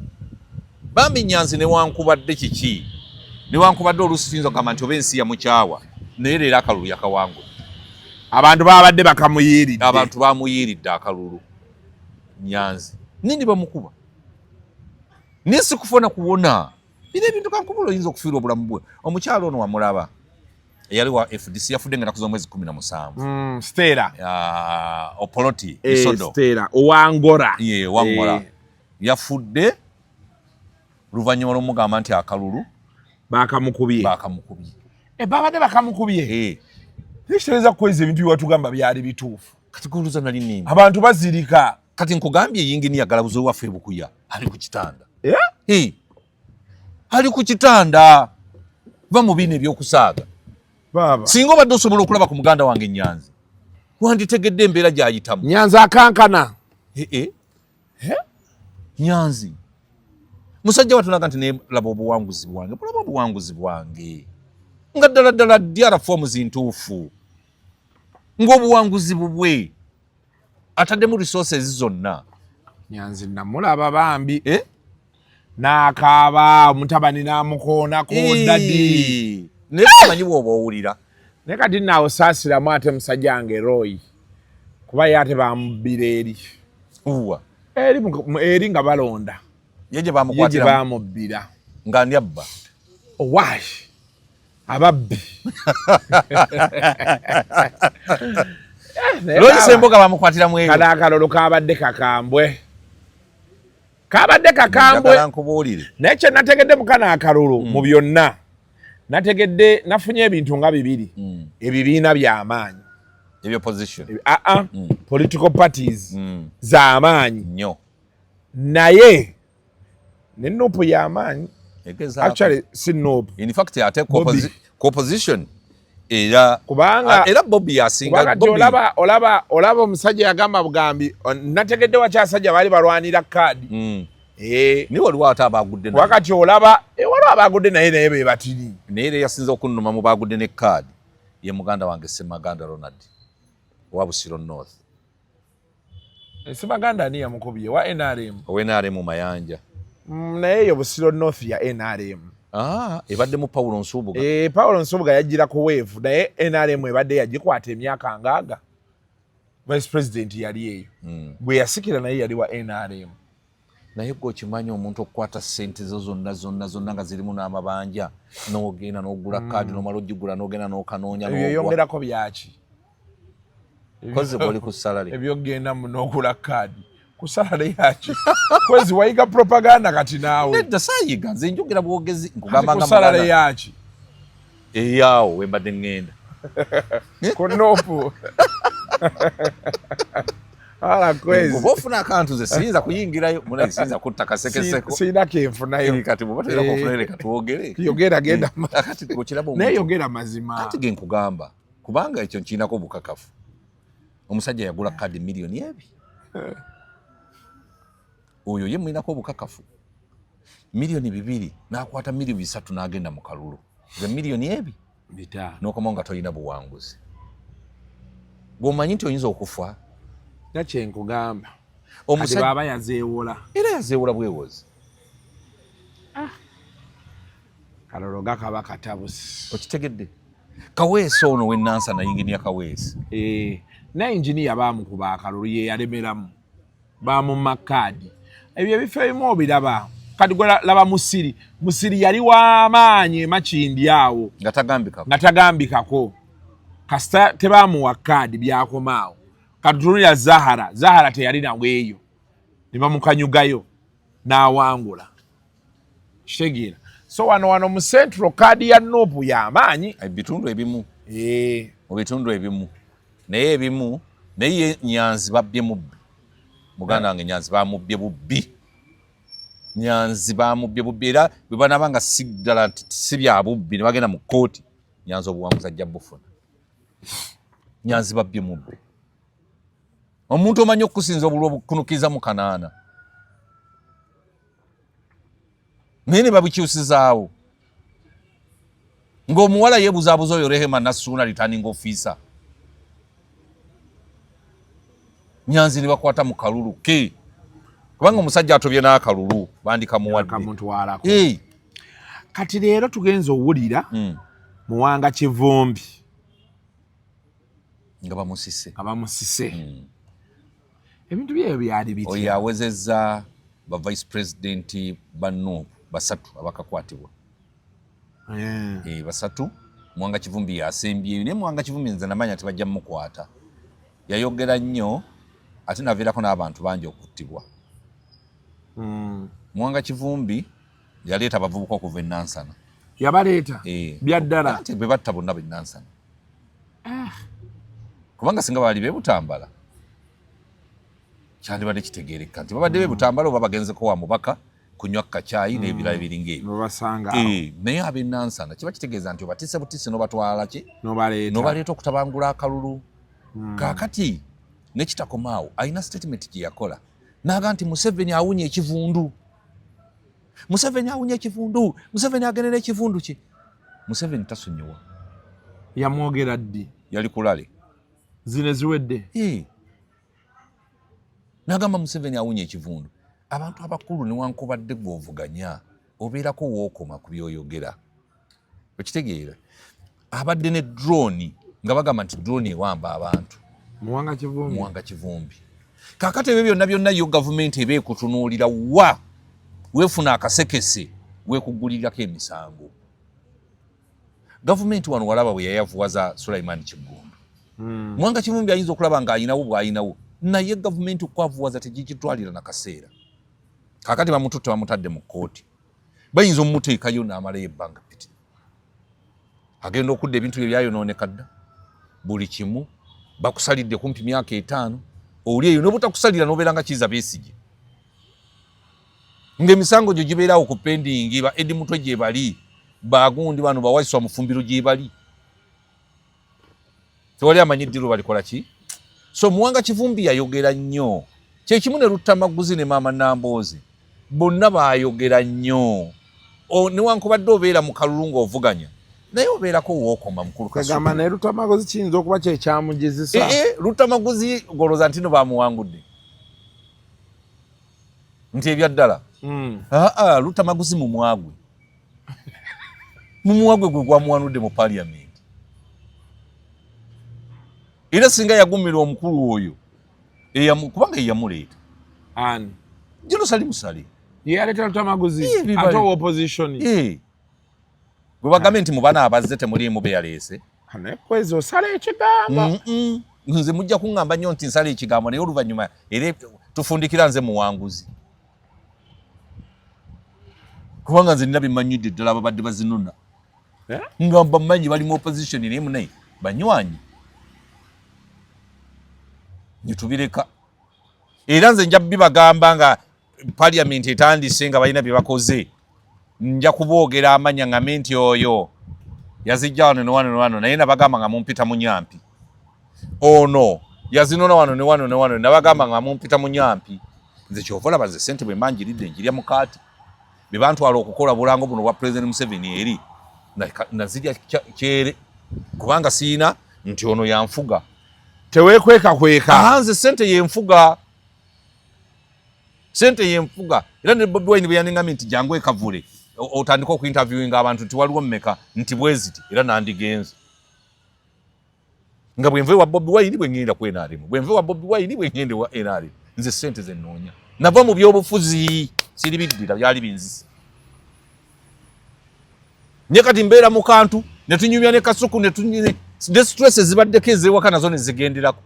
Bambi Nyanzi newankubadde kiki, newankubadde oluusi tuyinza okugamba nti oba ensi yamukyawa, naye leero akalulu yakawangudde. Abantu babadde bakamuyiiridde. Abantu bamuyiiridde akalulu Nyanzi. Nini bamukuba. Naye si kufuna kuwona. Bino ebintu kankubula oyinza okufiirwa obulamu bwe. Omukyalo ono wamulaba. Eyali wa FDC yafudde nga ennaku z'omwezi 17. Stella. Opoloti Isodo. Stella owangora. Ye owangora. Yafudde luvannyuma lw'omugamba nti akalulu bakamukubye. Bakamukubye. Babadde bakamukubye. Ekitegeeza kukweza ebintu bye watugamba byali bituufu. Kati guluza nali nnimba. Abantu bazirika. Kati nkugambye yinginiya Galabuzi owaffe e Bukuya ali ku kitanda. Ali ku kitanda. Va mu bino ebyokusaaga. Baba. Singa obadde osobola okulaba ku muganda wange Nyanzi, wanditegedde embeera gy'ayitamu. Nyanzi akankana. Nyanzi. Musajja watulaga nti naye laba obuwanguzi bwange, bulaba obuwanguzi bwange. Nga ddala ddala DR forms ntuufu. Ng'obuwanguzi bubwe. Ataddemu resources zonna. Nyanzi namulaba bambi. N'akaaba omutabani n'amukoonako dadi. Naye omanyi bw'oba owulira. Naye kati nno awo saasiramu ate musajja wange Roy. Kuba ye ate bamubbira eri. Uwa. Eri nga balonda. Ye gye bamukwatira. Ye gye bamubbira. Nga ani abba? Owaayi. Ababbi. Roy Ssemboga bamukwatira mu eyo. Kano akalulu kabadde kakambwe. Kabadde kakambwe. Naye kye nategedde mu kano akalulu mu byonna. Nategedde nafunye ebintu nga bibiri. Ebibiina by'amaanyi. Ebyo opposition. Political parties z'amaanyi. Nnyo. Naye ne NUP y'amaanyi. Actually si NUP. In fact ate opposition era kubanga era Bobi yasinga Bobi. Olaba omusajja yagamba bugambi nategedde wakyasajja baali balwanira kaadi. Naye waliwo ate abagudde naye. Wakati olaba waliwo abagudde naye naye be batiri. Naye era yasinze okunnuma mu bagudde ne kaadi ye muganda wange Ssemaganda Ronald owa Busiro North. Ssemaganda ani yamukubye wa NRM? Owa NRM Mayanja. Naye eyo Busiro North ya NRM. Ebaddemu Paulo Nsubuga. Paulo Nsubuga yajjira ku weevu naye NRM ebadde yagikwata emyaka ngaaga. Vice President yali eyo. Gwe yasikira naye yali wa NRM. Naye gwe okimanyi omuntu okukwata ssente zo zonna zonna zonna nga zirimu n'amabanja n'ogenda n'ogula kaadi n'omala ogigula n'ogenda n'okanoonya n'ogwa. Ebyo yongerako byaki? Kozi bw'oli ku salary. Ebyogenda mu n'ogula kaadi. Ku salary yaki? Kwezi wayiga propaganda kati naawe. Nedda saayiga nze njogera bwogezi nkugamba nga ku salary yaki? Eyaawo we mbadde ŋŋenda. Ku NUP. Ala kwezi. Kuba ofuna akantu nze siyinza kuyingirayo, munaye siyinza kutta kasekeseko. Sirina kenfunayo. Kati bw'oba tolina k'ofunayo leka twogere. Yogera genda. Kati okiraba omuntu. Naye yogera mazima. Kati ge nkugamba kubanga ekyo nkirinako obukakafu. Omusajja yagula kaadi 2 million. Oyo ye mulinako obukakafu. 2 million n'akwata 3 million n'agenda mu kalulu. Ze 2 million n'okomawo nga tolina buwanguzi. Bw'omanyi nti oyinza okufa. Nga kye nkugamba. Kati bw'aba yazeewola. Era yazeewola bwewozi. Kalolo gakaba katabusi. Okitegedde? Kaweesi ono w'e Nansana, yinginiya Kaweesi. Eh, naye inginiya baamukuba akalulu, ye yalemeramu, bamumma kaadi. Ebyo ebifo ebimu obiraba. Kati gwe laba Musiri. Musiri yali w'amaanyi emakindi awo. Nga tagambikako. Nga tagambikako, kasita tebamuwa kaadi, byakomaawo. Katutunulira Zahara. Zahara teyalina weeyo, ne bamukanyugayo n'awangula. Kitegeera? So wano mu Central kaadi ya NUP y'amaanyi. Ebitundu ebimu. Eh. Mu bitundu ebimu, naye ebimu, naye Nyanzi babbye mubbi. Muganda wange, Nyanzi bamubbye bubbi. Nyanzi bamubbye bubbi, era bwe banaaba nga si ddala nti si bya bubbi ne bagenda mu kkooti, Nyanzi obuwanguzi ajja bufuna. Nyanzi babbye mubbi. Omuntu omanyi okusinza obulwa obukunukiza mu kanaana, naye ne babukyusizaawo ng'omuwala yeebuzaabuza oyo Rehema Nassuuna, returning officer. Nyanzi ne bakwata mu kalulu ke, kubanga omusajja atobye n'akalulu bandikamuwadde. Kamutwalako. Hey. Kati leero tugenza owulira Muwanga Kivumbi nga bamusise. Nga bamusise. Ebintu byebyo byali oyo bitya? Awezezza ba vice president ba NUP basatu abakakwatibwa. Eh, basatu. Muwanga Kivumbi yasembyeyo, naye Muwanga Kivumbi nze namanya tebajja mukwata. Yayogera nnyo ate naviirako n'abantu bangi okuttibwa. Muwanga Kivumbi yaleeta abavubuka okuva enansana. Yabaleeta? Eh. Byaddala? Anti bwe batta bonna benansana, kubanga singa baali bebutambala kyandibadde kitegeereka nti babadde bebutambala oba bagenzeko wa mubaka kunywa kacaayi n'ebirala ebiringa ebyo. Nobasanga. Eh, naye ab'enansana kiba kitegeeza nti obatise butise n'obatwala ki? Nobaleeta. N'obaleeta okutabangula akalulu. Kaakati nekitakomaawo, alina statement gye yakola n'aga nti Museveni awunya ekivundu, Museveni awunya ekivundu, Museveni agenera ekivundu kye. Museveni tasonyiwa. Yamwogera ddi? Yali kulale. Zino eziwedde? Eh. N'agamba Museveni awunya ekivundu. Abantu abakulu, newankubadde gw'ovuganya, obeerako wookoma ku byoyogera. Okitegeera? Abadde ne drone, nga bagamba nti drone ewamba abantu. Muwanga Kivumbi? Muwanga Kivumbi. Kakati ebyo byonna byonna, yo gavumenti eba ekutunuulira wa weefuna akasekese weekugulirako emisango. Gavumenti wano walaba bwe yayavuwaza Sulaiman Kiggundu. Muwanga Kivumbi ayinza okulaba ng'ayinawo bw'ayinawo, naye gavumenti okwavuwaza tegikitwalira nakaseera. Kakati bamututte, bamutadde mu kkooti, bayinza omumuteekayo n'amalayo ebbanga piti. Agenda okudda, ebintu bye byayonooneka dda, buli kimu. Bakusalidde kumpi myaka 50, oli eyo nobutakusalira nobeera nga Kiiza Besigye, ng'emisango gyo gibeerawo ku pending. Ba Eddie Mutwe gye bali, bagundi bano bawaiswa Mufumbiro gye bali, tewali amanyi ddiru balikola ki. So Muwanga Kivumbi yayogera nnyo. Kyekimu ne Luttamaguzi ne Maama Namboozi, bonna bayogera nnyo. Newankubadde obeera mu kalulu ng'ovuganya, naye obeerako wookoma, mukulu. Kagamba naye Lutamaguzi kiyinza okuba kyekyamugizisa. Eh, eh, Luttamaguzi golooza nti no bamuwangudde nti ebyaddala. Aa, Luttamaguzi mumwagwe, mumwagwe gwe gwamuwanudde mu parliament. Era singa yagumira omukulu oyo kubanga yeyamuleeta. Ani? General Salim Saleh. Yeyaleeta Lutamaguzi? Eh, bibali. Ate owa opposition? Eh. Gwe bagambye nti mu bana abazze temuliimu be yaleese. Naye kwezi osala ekigambo. Nze mujja kuŋŋamba nnyo nti nsala ekigambo, naye oluvannyuma era tufundikira nze muwanguzi, kubanga nze nina bimanyidde ddala ababadde bazinuna. Eh? Nga bamanyi bali mu opposition, naye munaye banywanyi netubireka. Era nze nja bibagamba nga parliament etandise, nga balina bye bakoze, nja kuboogera amanya, ngambe nti oyo yazijja wano ne wano ne wano, naye nabagamba nga mumpita munyampi. Ono yazinona wano ne wano ne wano, nabagamba nga mumpita munyampi. Nze kyova olaba nze sente bwe mba njiridde, njirya mukaati. Bye bantwala okukola bulango buno bwa President Museveni, eri nazirya kyere, kubanga siina nti ono yanfuga. Teweekwekakweka. Aha, nze sente yenfuga, sente yenfuga. Era ne Bobi Wine bwe yanengambye nti jangu ekavule otandike okuinterviewinga abantu nti waliwo mmeka nti bweziti, era nandigenze. Nga bwenva ewa Bobi Wine bwe ngenda ku NRM, bwenva ewa Bobi Wine bwe ngenda ewa NRM. Nze ssente ze nnoonya. Nava mu byobufuzi, siribiddira, byali binzise. Naye kati mbeera mu kantu ne tunyumya ne Kasuku ne tunyumya ne stress ezibaddeko ez'ewaka nazo ne zigenderako.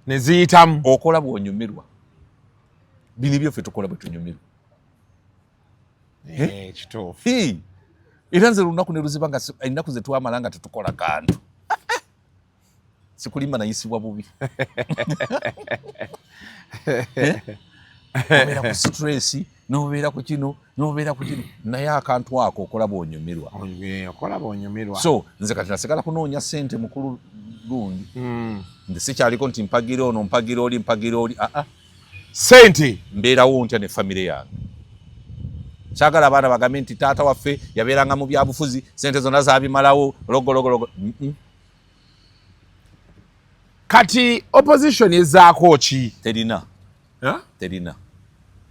Ne ziyitamu. Okola bw'onyumirwa. Bino byaffe tukola bwe tunyumirwa. Kituufu. Era nze lunaku ne luziba nga ennaku ze twamala nga tetukola kantu. Sikulimba nayisibwa bubi. Obeera ku stress, n'obeera ku kino, n'obeera ku kino. Naye akantu ako okola bw'onyumirwa. Okola bw'onyumirwa. So nze kati nasigala kunoonya ssente mukulu gundi. Nze sikyaliko nti mpagira ono, mpagira oli, mpagira oli. Aa. Ssente. Mbeerawo ntya ne famire yange. Saagala abaana bagambe nti taata waffe yabeeranga mu byabufuzi, ssente zonna zaabimalawo, logologologo. Kati opposition ezaako ki? Terina. Terina.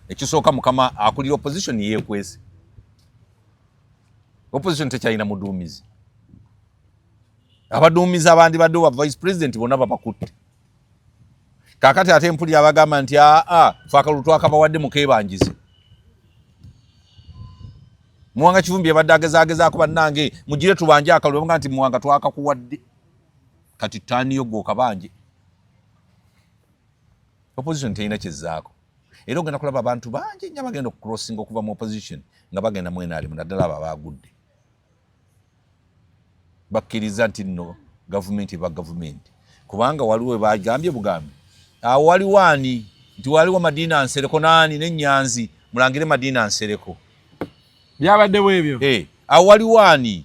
Ekisooka mukama akulira opposition yeekwese. Opposition tekyalina muduumizi. Abaduumizi abandi badde wa vice president bonna babakutte. Kaakati ate mpulira abagamba nti aa ffe akalulu twakabawadde mukeebangize. Muwanga Kivumbi yabadde agezaagezaako bannange mugire tubanje akalulu, bamugamba nti Muwanga twakakuwadde. Kati ttaaniyo gwe okabanje. Opposition terina kyezzaako. Era ogenda kulaba abantu bangi nnyo abagenda okucrossinga okuva mu opposition nga bagenda mu NRM, naddala abo abaagudde. Bakkiriza nti nno gavumenti eba gavumenti. Kubanga waliwo we bagambye bugambi. Awo waliwo ani? Nti waliwo Madina Nsereko n'ani n'Ennyanzi, mulangire Madina Nsereko. Byabaddewo ebyo. Awo waliwo ani?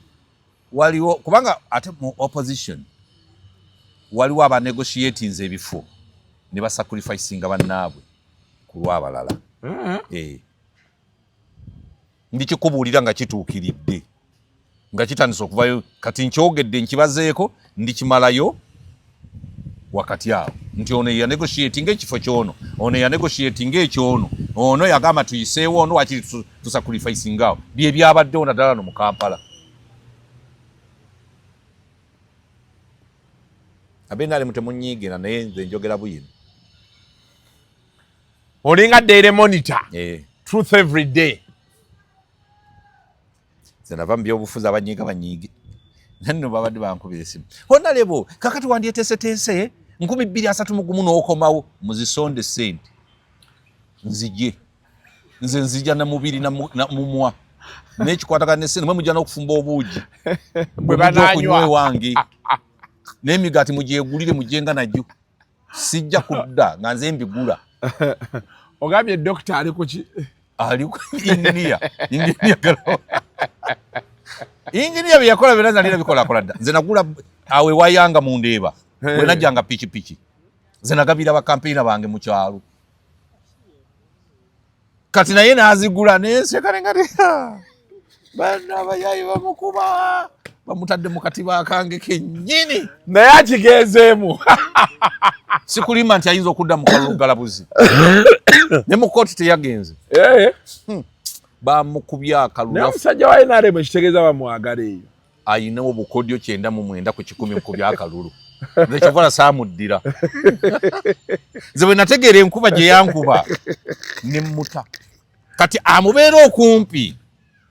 Waliwo kubanga ate mu opposition waliwo aba negotiatinze ebifo ne basacrificinga bannaabwe ku lw'abalala. Ndikikubuulira nga kituukiridde, nga kitandise okuvayo. Kati nkyogedde nkibazeeko, ndikimalayo wakati awo nti ono ya negotiatinga ekifo ky'ono, ono ya negotiatinga ekyono, ono yagamba tuyiseewo ono wakiri tusacrificinga awo. Bye byabaddewo naddala no mu Kampala. Abenali mutemunyiigira naye nze njogera bwino. Olinga Daily Monitor. Truth every day. Nze nava mu byobufuzi abanyiiga banyiige. Nanno babadde bankubira essimu. Honalebo, kakati wandyeteeseteese 2031 n'okomawo muzisonde ssente. Nzije. Nze nzija na mubiri na mumwa. N'ekikwatagana ne ssente mwe mujja n'okufumba obuugi. Bwe banaanywa. Ewange. N'emigaati mugyegulire mujjenga nagyo. Sijja kudda nga nze mbigula. Ogambye dokita ali ku ki? Ali ku engineer. Engineer galo. Engineer bye yakola byonna nali nabikola kola dda. Nze nagula awe wayanga mu Ndeeba. Bwe najjanga pikipiki. Nze nagabira ba campaigner bange mu kyalo. Kati naye n'azigula n'enseka ne ngati, bano abayaayi bamukuba. Bamutadde mu katiba akange kennyini. Naye akigenzeemu. Sikulimba nti ayinza okudda mu kalulu galabuzi. Ne mu kkooti teyagenze. Bamukubye akalulu. Naye omusajja wa NRM ekitegeeza bamwagala eyo. Ayina obukodyo 99 ku 100 mukubye akalulu. Nze kyova saamuddira. Nze bwe nategeera enkuba gye yankuba ne mmuta. Kati amubeera okumpi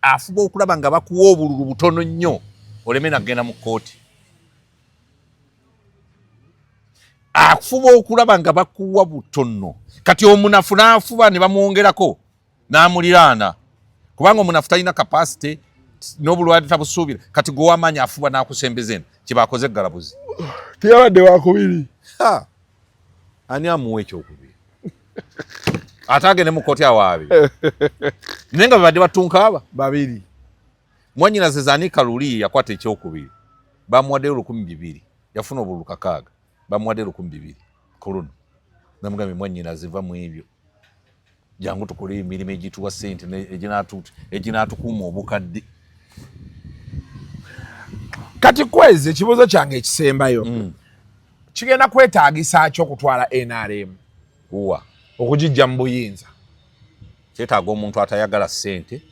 afuba okulaba nga bakuwa obululu butono nnyo oleme nagenda mu kkooti. Afuba okulaba nga bakuwa butono. Kati omunafu n'afuba ne bamwongerako n'amuliraana. Kubanga omunafu talina capacity n'obulwadde tabusuubira. Kati gwe w'amaanyi afuba n'akusembeza eno kye bakoze eggalabuzi. Teyabadde wakubiri. Ani amuwa ekyokubiri? Ate agende mu kkooti awaabe. Naye nga babadde batunka aba? Babiri. Mwannyinaze Zanika Luli yakwata ekyokubiri. Bamuwaddeyo 2,000. Yafuna obululu 6. Bamuwadde 2,000 ku luno. Namugambye mwannyinaze va mu ebyo. Jangu tukole emirimu egituwa ssente eginaatukuuma obukadde. Kati Kwezi ekibuuzo kyange ekisembayo. Kigenda kwetaagisa ki okutwala NRM? Uwa. Okugijja mu buyinza. Kyetaaga omuntu atayagala ssente,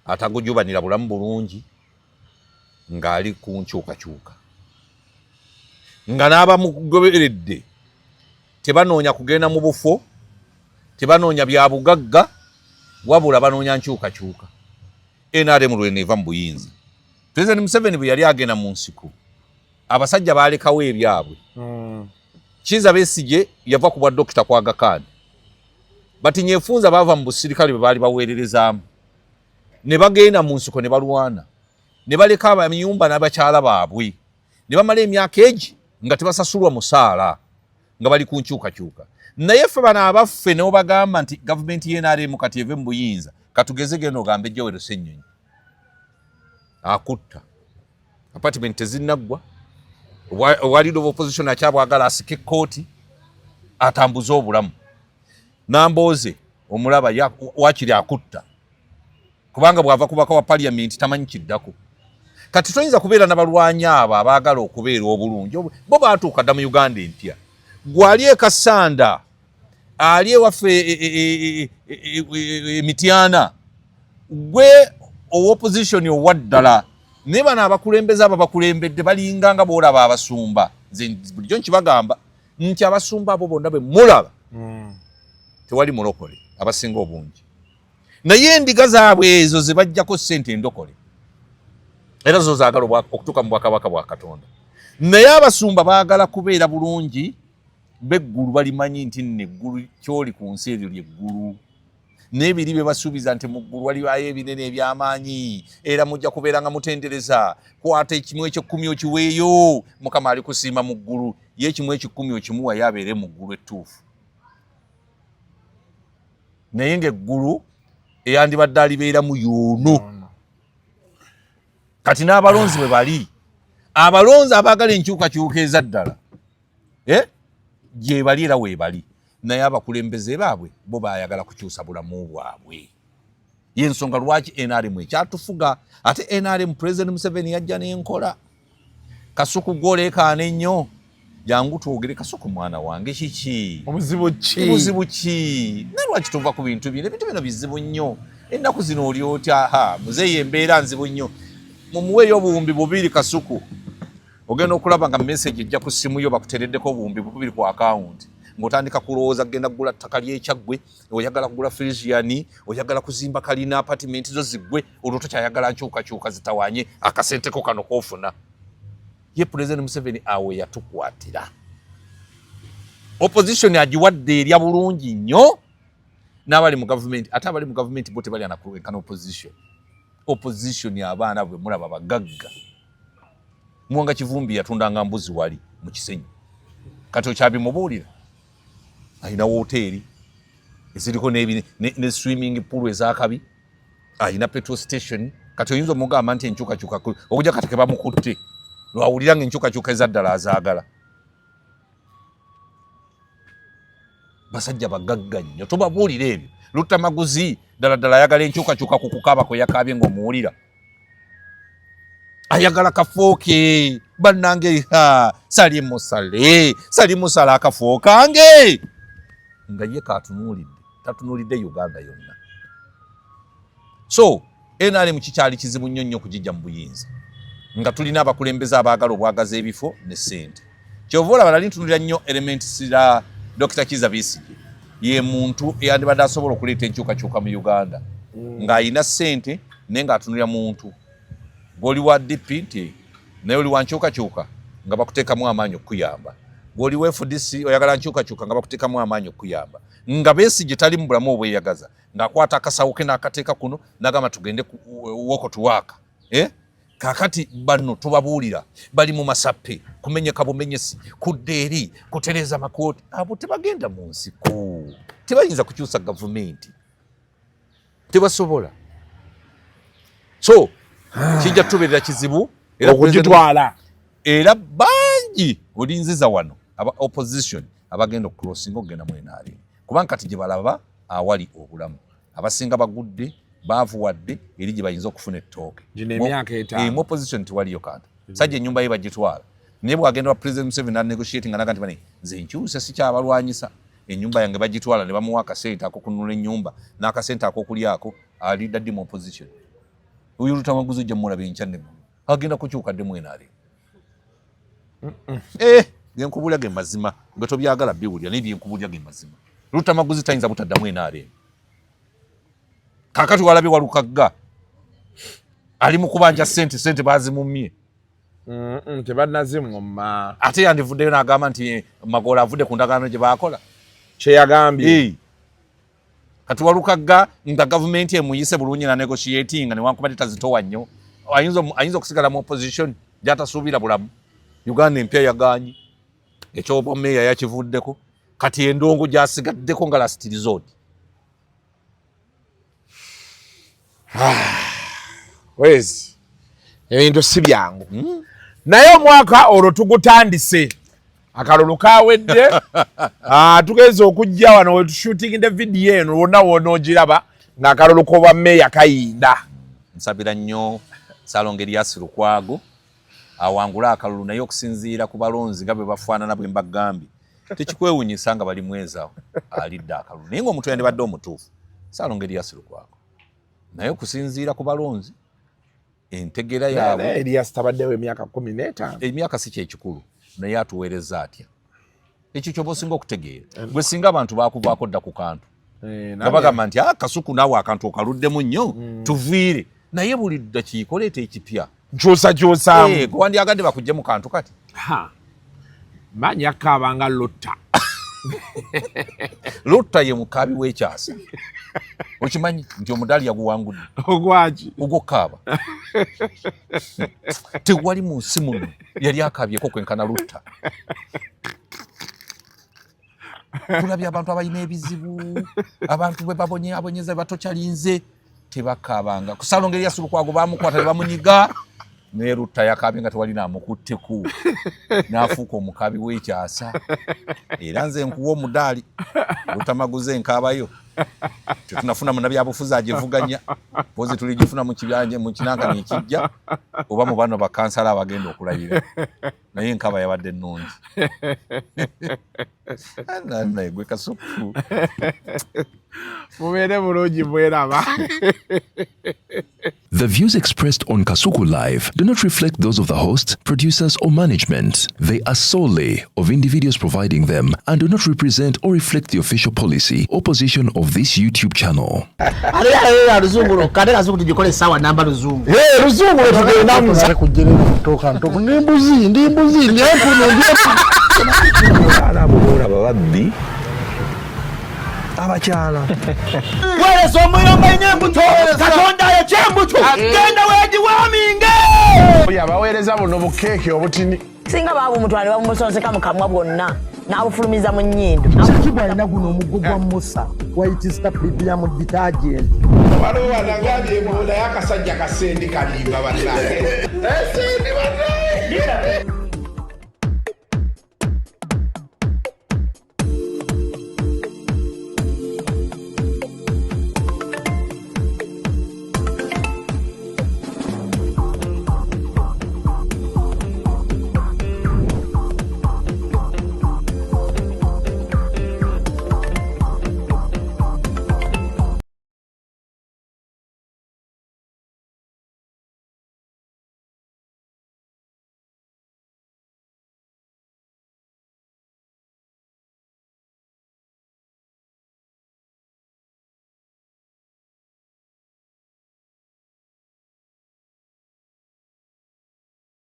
atagujubanira bulamu bulungi, Ng'ali ku nkyukakyuka, nga n'abamugoberedde tebanoonya kugenda mu bufo, tebanoonya bya bugagga, wabula banoonya nkyukakyuka. NRM lweneeva mu buyinza, President Museveni bwe yali agenda mu nsiko, abasajja baalekawo ebyabwe. Kiiza Besigye yava ku bwa dokita ku Aga Khan. Batinyefunza baava mu busirikale bwe baali baweererezaamu ne bagenda mu nsiko ne balwana ne baleka abayumba n'abakyala baabwe ne bamala emyaka egi nga tebasasulwa musaala, nga bali ku nkyukakyuka. Naye ffe bano abaffe n'obagamba nti gavumenti y'NRM kati eve mu buyinza, katugeze genda ogambe Joel Ssenyonyi, akutta. Apartment tezinnaggwa, obwa leader of opposition akyabwagala, asike ekkooti atambuze obulamu. Nambooze omulaba wakiri akutta, kubanga bw'ava kubaka wa parliament tamanyi kiddako. Kati toyinza kubeera nabalwanyi abo abaagala okubeera obulungi. Bo baatuuka dda mu Uganda empya. Gwali ekasanda ali ewaffe emityana, gwe owa opposition owa ddala. Naye bano abakulembeze abo bakulembedde balinga nga boolaba abasumba. Nze bulijjo nkibagamba nti abasumba abo bonna bwe mulaba tewali mulokole abasinga obungi, naye endiga zaabwe ezo ze bajjako ssente endokole, era zo zaagala okutuuka mu bwakabaka bwa Katonda. Naye abasumba baagala kubeera bulungi. Beggulu balimanyi nti nno eggulu kyoli ku nsi eryo lyeggulu, n'ebiri bye basuubiza nti mu ggulu walibayo ebinene eby'amaanyi, era mujja kubeera nga mutendereza. Kwata ekimu ekyekkumi okiweeyo, Mukama ali kusiima mu ggulu. Ye ekimu ekikumi okimuwa, ye abeere mu ggulu ettuufu, naye ng'eggulu eyandibadde alibeeramu yoono. Kati n'abalonzi bwe bali, abalonzi abaagala enkyukakyuka eza ddala, eh? Gye bali era weebali, naye abakulembeze baabwe bo baayagala kukyusa bulamu bwabwe. Yensonga lwaki NRM ekyatufuga. Ate NRM, President Museveni yajja n'enkola. Kasuku, gwoleekaana ennyo, jangu twogere. Kasuku mwana wange, kiki? Obuzibu ki? Buzibu ki? Naye lwaki tuva ku bintu bino? Ebintu bino bizibu nnyo ennaku zino. Oli otya? Ha, muzeeyi, embeera nzibu nnyo. Mumuweeyo 2000. Kasuku, ogenda okulaba nga message ejja ku ssimu yo, bakutereddeko 2000 ku akawunti, ng'otandika kulowooza kugenda kugula ttaka ly'ekyaggwe, oyagala kugula Frisian, oyagala kuzimba kalina, apartment zo ziggwe, olwo tokyayagala nkyukakyuka zitawanye akasenteko kano koofuna. Ye President Museveni awo yatukwatira opposition, agiwadde erya bulungi nnyo n'abali mu gavumenti. Ate abali mu gavumenti bo tebalya nakulwenkana opposition. Opposition abaana bwe mulaba bagagga. Muwanga Kivumbi yatundanga mbuzi wali mu Kisenyi, kati okyabimubuulira. Alina woteeri eziriko ne swimming pool ezakabi, alina petrol station. Kati oyinza omugamba nti enkyukakyuka okujja kati kebamukutte lwawulira nga enkyukakyuka ezaddala azaagala. Basajja bagagga nnyo, tubabuulira ebyo. Luttamaguzi ddala ddala ayagala enkyukakyuka ku kukaaba kwe yakaabye ng'omuwulira ayagala kafooke. Bannange, ha, sali musale, sali musale akafo kange, nga ye katunuulidde, tatunuulidde Uganda yonna. So NRM kikyali kizibu nnyo nnyo okugijja mu buyinza nga tulina abakulembeze abaagala obwagaza ebifo ne ssente. Kyova olaba nali ntunulira nnyo element sira Dr. Kiza Besigye, ye muntu eyandibadde asobola okuleeta enkyukakyuka mu Uganda, ng'ayina ssente naye ng'atunulira muntu. Gw'oli wa DP nti naye oli wa nkyukakyuka, nga bakuteekamu amaanyi okukuyamba. Gw'oli wa FDC oyagala nkyukakyuka, nga bakuteekamu amaanyi okukuyamba. Nga Besigye tali mu bulamu obweyagaza, ng'akwata akasawo ke n'akateeka kuno n'agamba tugende walk to work, eh? Kakati bano tubabuulira bali mu masappe, kumenyeka bumenyesi, kudda eri kutereeza makooti. Abo tebagenda mu nsiko, tebayinza kukyusa gavumenti, tebasobola. So kijja tubeerera kizibu era okugitwala. Era bangi olinziza wano aba opposition abagenda okucrossinga okugenda mu NRM, kubanga kati gye balaba awali obulamu. Abasinga bagudde, baavuwadde eri gye bayinza okufuna ettooke. Gino emyaka 5. Mu opposition tewaliyo kantu. Sajja ennyumba ye bagitwala, naye bwagenda wa President Museveni nanegotiating nga naga nti bane nze nkyuse, sikyabalwanyisa, ennyumba yange bagitwala, ne bamuwa akasente akokununula ennyumba n'akasente akokulyako, alidda ddi mu opposition? Oyo Lutamaguzi ojja mumulaba enkya neggulu. Agenda kukyuka dde mu NRM. Byenkubulya ge mazima, nga tobyagala biwulira, naye byenkubulya ge mazima. Luttamaguzi tayinza butaddamu NRM. Kaakati walabye Walukagga ali mu kubanja ssente, ssente baazimumye. Tebannazimumma. Ate yandivuddeyo n'agamba nti Magoola avudde ku ndagaano gye baakola. Kyeyagambye. Kati Walukagga nga gavumenti emuyise bulungi na negotiating newankubadde tazitowa nnyo, ayinza okusigala mu opposition gy'atasuubira bulamu. Uganda empya yagaanyi, eky'obwameeya yakivuddeko, kati endongo gy'asigaddeko nga last resort. Wezi ebintu si byangu. Naye omwaka olwo tugutandise, akalulu kawedde. Tugeze okujja wano wetushootingde vidiyo eno, wonna wonoogiraba ng'akalulu k'obwa meeya kayinda. Nsabira nnyo Ssalongo Erias Lukwago awangule akalulu, naye okusinziira ku balonzi nga bwe bafaanana bwe mbagambye, tekikwewunyisa nga bali mweza alidde akalulu, naye ng'omuntu yandibadde omutuufu Ssalongo Erias Lukwago, naye okusinziira ku balonzi entegera yaabwe. Erias tabaddewo emyaka 15. Emyaka si kyekikulu, naye atuweereza atya? Ekyo kyoba osinga okutegeera. Gwe singa abantu bakuvaako dda ku kantu nga bagamba nti Kasuku naawe akantu okaluddemu nnyo, tuviire, naye buli ddakiika oleeta ekipya. Nkyusakyusaamu. Gwe wandyagadde bakujje mu kantu kati? Manya kaaba nga Lutta. Lutta ye mukaabi w'ekyasa. Okimanyi nti omudaali yaguwangudde? Ogwaki? Ogw'okukaaba. Tewali mu nsi muno yali akaabyeko kwenkana Lutta. Tulabye abantu abalina ebizibu, abantu bwe babonyeabonyeza batokyalinze, tebakaabanga. Ku Ssalongo Erias Lukwago baamukwata ne bamunyiga, naye Lutta yakaabye nga tewali naamukutteku, n'afuuka omukaabi w'ekyasa. Era nze nkuwa omudaali, Luttamaguzi enkaabayo tetunafuna munnabyabufuzi agivuganya, pozi tuligifuna mu kibanja mu kinankani ekijja oba mu bano bakansala abagenda okulayira, naye enkaba yabadde nnungi. Naye gwe Kasuku. Mubeere bulungi, mweraba. The views expressed on Kasuku Live do not reflect those of the host, producers, or management. They are solely of individuals providing them and do not represent or reflect the official policy or position of this YouTube channel. Ate ate luzungu lwokka, ate Kasuku tugikole essaawa namba luzungu. Luzungu lwetugendamu. Kujjerera ntoka ndi mbuzi, ndi mbuzi, ndi empunu, ndi empunu. Abo boolaba babbi abakyala. Weereza omuliro mbalina embuto, Katonda ayokya embuto, genda weegiwaaminge. Oyo abaweereza buno bukeeke obutini. Singa baabumutwala ne babumusonseka mu kamwa bwonna n'abufulumiza mu nnyindo. Shakibu alina guno omuggo gwa Musa, White Star Premium Detergent. Waliwo wanagambye mbu naye akasajja kasendi kalimba bannange. Esendi bannange.